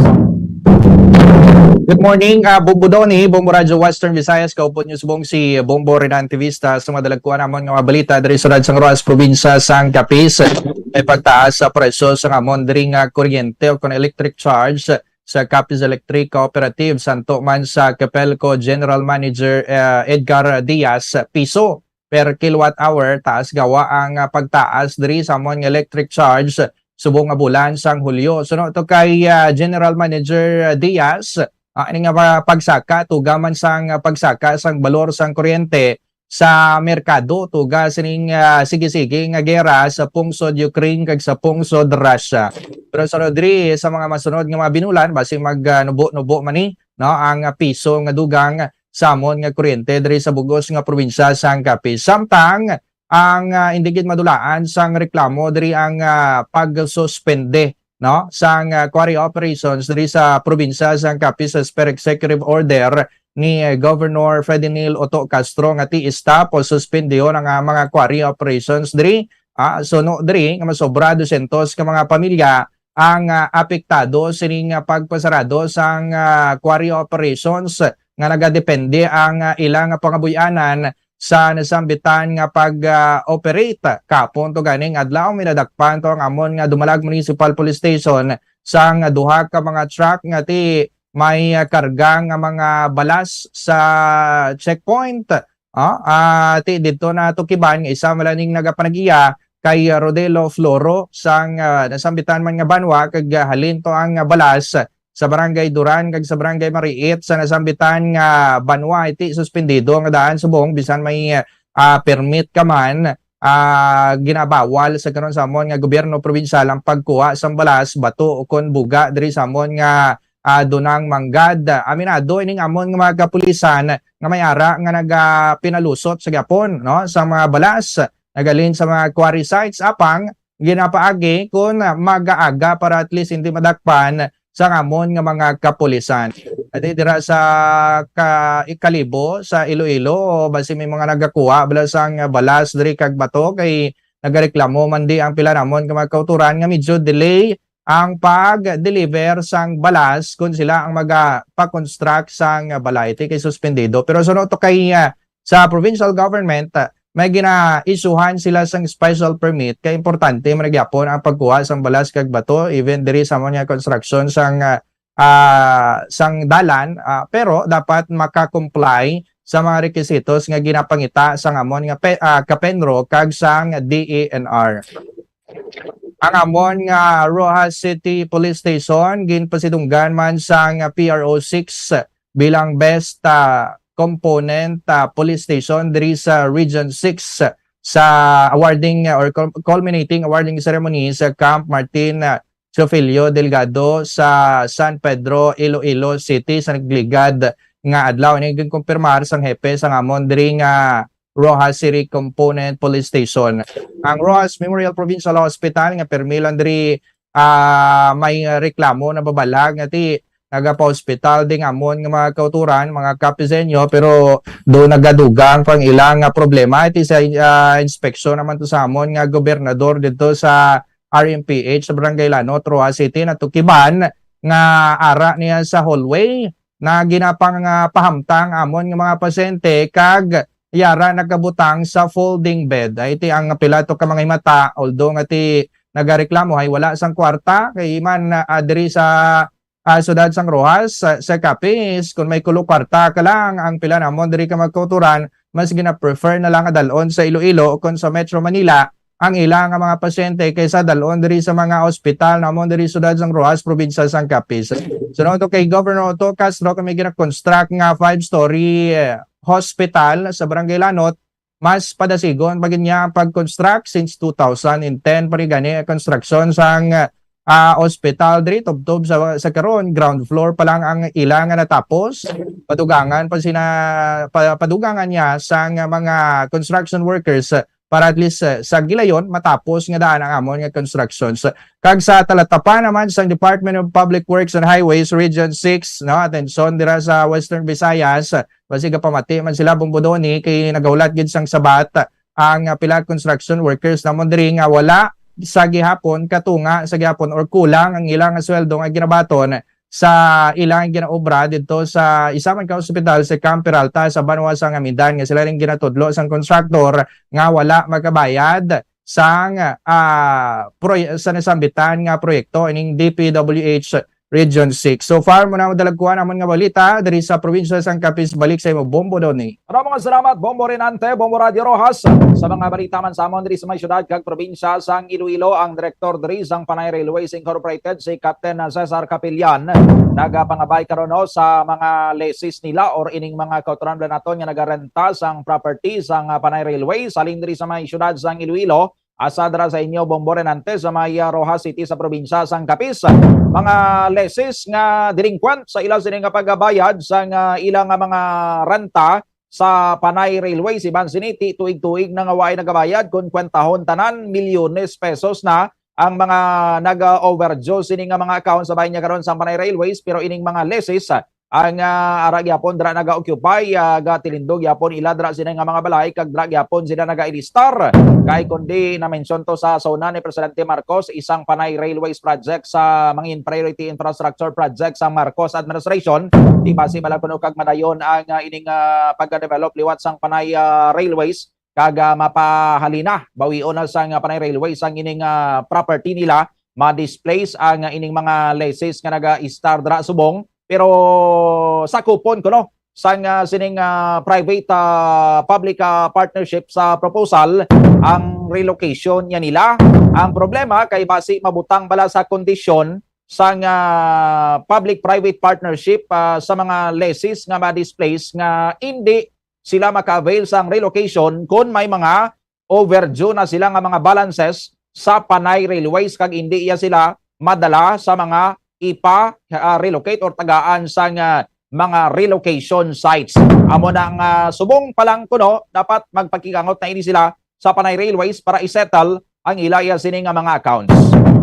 Good morning, ah, Bombo Donny, Bombo Radyo Western Visayas, kaupod niyo subong si Bombo Renan Tivista sa mga dalagkuan namon nga mga balita diri sa Radsang Roxas, probinsya sang Capiz. May pagtaas sa presyo sa amon diri nga kuryente o kon electric charge sa Capiz Electric Cooperative, santo man sa Capelco General Manager, ah, Edgar Diaz, piso per kilowatt hour taas gawa ang, ah, pagtaas diri sa amon nga electric charge subong nga bulan sang Hulyo. Suno to kay, ah, General Manager Diaz, ah, ini nga pa-, pagsaka, tuga man sang, ah, pagsaka sang balor sang kuryente sa merkado, tuga sining, ah, sige-sige nga gera sa pungsod Ukraine kag sa pungsod Russia. Pero sa diri sa mga masunod nga mga binulan, basi mag, ah, nubo-nubo man ni, no, ang, ah, piso nga dugang sa amon nga kuryente diri sa bug-os nga probinsya sang Capiz. Samtang ang, ah, indi gid madulaan sang reklamo diri ang, ah, pagsuspende, no, sang, ah, quarry operations diri sa probinsya sang Capiz as per executive order ni, eh, Governor Ferdinand Otto Castro nga ti-stop o suspendihon ang, ah, mga quarry operations diri. Ah, suno diri nga masobra dosyentos ka mga pamilya ang, ah, apektado sining, ah, pagpasarado sang, ah, quarry operations nga nagadepende ang, ah, ilang pangabuy-anan sa nasambitan nga pag, ah, operate. Kahapon to ganing adlaw, minadakpan to ang amon nga Dumalag Municipal Police Station sang duha ka mga truck nga ti may, ah, karga nga mga balas sa checkpoint. Ah, ah, ti didto natukiban nga isa man lang ning nagapanag-iya kay Rodelo Floro sang, ah, nasambitan man nga banwa, kag, ah, halin to ang, ah, balas sa Barangay Duran kag sa Barangay Mariit sa nasambitan nga banwa. Iti suspendido nga daan subong bisan may, ah, permit ka man, ah, ginabawal sa karon sa amon nga gobyerno probinsyal ang pagkuha sang balas, bato, o kon buga diri sa amon nga, ah, dunang manggad. Aminado ining amon nga mga kapulisan nga may ara nga nagapinalusot sa gihapon, no, sa mga balas naghalin sa mga quarry sites, apang ginapaagi kon mag-aaga para at least hindi madakpan sa amon nga mga kapulisan. Ati dira sa ka-, Kalibo, sa Iloilo, basi may mga nagakuha bala sang balas diri kag bato, kay nagareklamo man di ang pila namon nga mga kautoran nga medyo delay ang pag-deliver sang balas kon sila ang magapakonstruct sang balay. Ti kay suspendido. Pero suno to kay, ah, sa provincial government, ah, may gina-issuehan sila sang special permit. Kay importante man gyapon ang pagkuha sang balas kag bato, even diri sa mga construction sang, ah, ah, sang dalan, ah, pero dapat maka-comply sa mga requisitos nga ginapangita sang amon nga pe-, ah, kapenro kag sang D E N R. Ang amon nga Roxas City Police Station ginpasidunggan man sang P R O six bilang best, ah, component, ah, police station diri sa Region six sa awarding, ah, or cul-, culminating awarding ceremony sa Camp Martin, ah, Teofilio Delgado sa San Pedro, Iloilo City sa nagligad nga adlaw. Ini ginkumpirmar sang hepe sang amon diri nga Roxas City Component Police Station. Ang Roxas Memorial Provincial Hospital nga permi lang diri, ah, may reklamo na babalag nga ti nagapahospital ding amon nga mga kauturan, mga kapisenyo, pero do nagadugang pang ilang nga problema. Iti sa, ah, inspeksyon naman to sa amon nga gobernador dito sa R M P H sa Barangay Lanot, Roxas City, natukiban nga ara niya sa hallway na ginapang, ah, pahamtang amon nga mga pasyente kag yara nagkabutang sa folding bed. Ay, ti ang pila to ka mga himata, although nga ti nagareklamo ay wala sang kwarta kay man, ah, diri sa, ah, siyudad sang Roxas, sa, sa Capiz, kung may kulo kwarta ka lang ang pila namon diri ka magkauturan, mas gina-prefer na lang nga dalon sa Iloilo o kon sa Metro Manila ang ila nga mga pasyente kaysa dalon diri sa mga ospital namon diri siyudad sang Roxas, probinsya sang Capiz. Sunod to kay Governor Otto Castro, kami gina-construct nga five-story, eh, hospital sa Barangay Lanot, mas padasigon pa gid niya ang pag-construct since two thousand and ten pa rin gani ang construction sang, ah, ospital diri. Tubtob sa, sa karon, ground floor pa lang ang ila nga natapos. Padugangan pa sina, pa, padugangan niya sang mga construction workers, ah, para at least, ah, sa gilayon matapos nga daan ang amon nga constructions. Kag sa talatapan naman sang Department of Public Works and Highways Region six, no, atensyon dira sa Western Visayas, basi gapamati man sila, Bombo Donny, kay nagahulat gid sang sabat ang, ah, pila construction workers namon diri nga wala sa gihapon katunga sa gihapon or kulang ang ilang sweldo nga ginabaton sa ilang ginaobra didto sa isa man ka ospital sa Camp Peralta sa banwa sang Amidan, nga sila rin ginatudlo sang kontraktor nga wala makabayad sang, ah, proy-, sa nasambitan nga proyekto ining D P W H Region six. So far, muna ang dalagkuan namon nga balita diri sa probinsya sang Capiz. Balik sa imo, Bombo Donny. Ano, mga salamat, Bombo Renante, Bombo Radio Roxas. Sa mga balita man sa amon diri sa may syudad kag probinsya sang Iloilo, ang direktor diri sang Panay Railways Incorporated, si Captain Cesar Capillan, nagapangabay karon, no, sa mga lessees nila or ining mga kauturan bala naton nga nagarenta sang property sang, ah, Panay Railways halin diri sa may syudad sang Iloilo. Asa dira sa inyo, Bombo Renante, sa may, ah, Roxas City sa probinsya sang Capiz. Mga lessees nga delinquent sa ila sini nga pagbayad sang, ah, ila nga mga renta sa Panay Railways. Iban sini, ti tuig-tuig na nga waay nagabayad, kun kwentahon tanan, milyones pesos na ang mga nag-overdue sini nga mga account sa bahin niya karon sa Panay Railways, pero ining mga lessees, ah, ang, ah, ara gyapon dira naga-occupy, ah, gatilindog gyapon ila dira sini nga mga balay, kag dira gyapon sila naga-ilistar. Kay kundi na-mention to sa SONA ni Presidente Marcos, isang Panay Railways project sa mangin priority infrastructure project sa Marcos administration. Di basi bala kuno kag madayon ang, ah, ining, ah, pagka-develop liwat sang Panay, ah, Railways, kag, ah, mapahalina, bawion na sang, ah, Panay Railways ang ining, ah, property nila, ma-displace ang, ah, ining mga lessees nga naga-istar dira subong, pero sakupon kuno sang, ah, sining, ah, private, ah, public, ah, partnership sa proposal ang relocation niya nila. Ang problema kay basi mabutang bala sa kondisyon sang, ah, public-private partnership, ah, sa mga lessees nga ma-displace nga indi sila maka-avail sang relocation kon may mga overdue na sila nga mga balances sa Panay Railways kag indi iya sila madala sa mga ipa, ah, relocate or tagaan sang, ah, mga relocation sites. Amo na nga subong pa lang kuno, dapat magpakigangot na ini sila sa Panay Railways para i-settle ang ila iya sini nga mga accounts.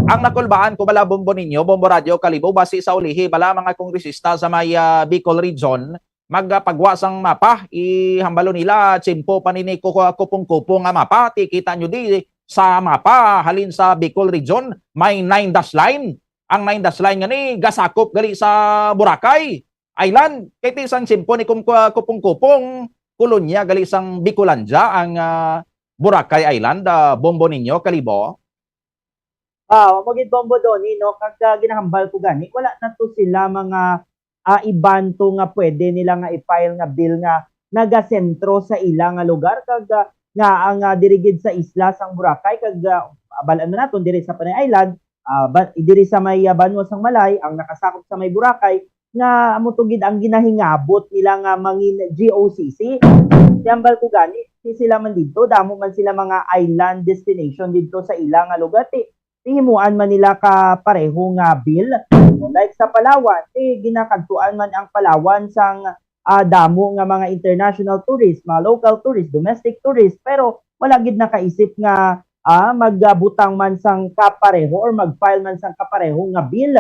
Ang nakulbaan ko bala, Bombo Ninyo, Bombo Radyo, Kalibo, basi sa ulihi bala mga kongresista sa may, ah, Bicol Region, magpagwa sang mapa, ihambalo nila, tiyempo pa nini ku-, kupong-kupong nga mapa. Ti kita nyo di sa mapa, halin sa Bicol Region, may nine dash line. Ang nine dash line nga ni, gasakop gali sa Boracay Island. Kay ti sang tiyempo ni kum-, ku-, kupong-kupong, kolonya gali sang Bicolandia ang, ah, Boracay Island, ah, Bombo Ninyo, Kalibo. Ah, mo gid, Bombo Donny, no? Kag, ah, ginahambal ko gani, wala na to sila mga, ah, iban to nga pwede nila nga i-file nga bill nga nagasentro sa ila nga lugar, kag, ah, nga ang, ah, diri gid sa isla sang Boracay, kag, ah, Abal-an man naton diri sa Panay Island, ah, ba, diri sa may, ah, banwa sang Malay, ang nakasakop sa may Boracay, nga amo to gid ang ginahingabot nila nga mangin G O C C. Ti hambal ko gani, ti sila man didto, damo man sila mga island destination didto sa ila nga lugar, ti, ti himuan man nila ka pareho nga bill. Like sa Palawan, ti ginakadtuan man ang Palawan sang, ah, damo nga mga international tourist, mga local tourist, domestic tourist, pero wala gid nakaisip nga, ah, magbutang man sang kapareho or mag-file man sang kapareho nga bill.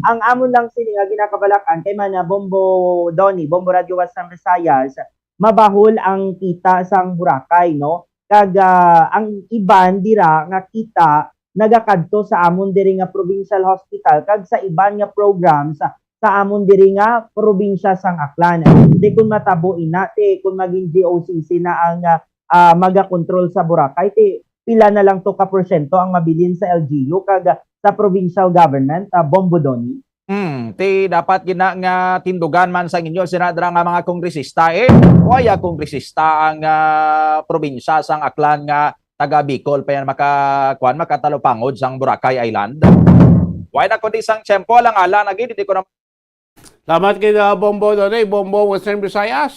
Ang amon lang sini nga ginakabalakan kay man, ah, Bombo Donny, Bombo Radio Western Visayas, mabahol ang kita sang Boracay, no? Kag, ah, ang iban dira nga kita nagakadto sa amon diri nga provincial hospital kag sa iban nga programs sa amon diri nga probinsya sang Aklan. Ti kun matabo ina, ti kun maging G O C C na ang, ah, ah, magakontrol sa Boracay, ti pila na lang to ka porsyento ang mabilin sa L G U kag, ah, sa provincial government, ah, Bombo Donny? Hmm, ti dapat gina nga tindugan man sang inyo sina dira nga mga kongresista, eh. Wala kongresista ang, ah, probinsya sang Aklan nga taga Bicol pa yan maka, kuwan, makatalupangod sang Boracay Island. Wala na kundi sang tiyempo, alang-alang na gid, hindi ko na Salamat kay, ah, Bombo Donny, Bombo Western Visayas.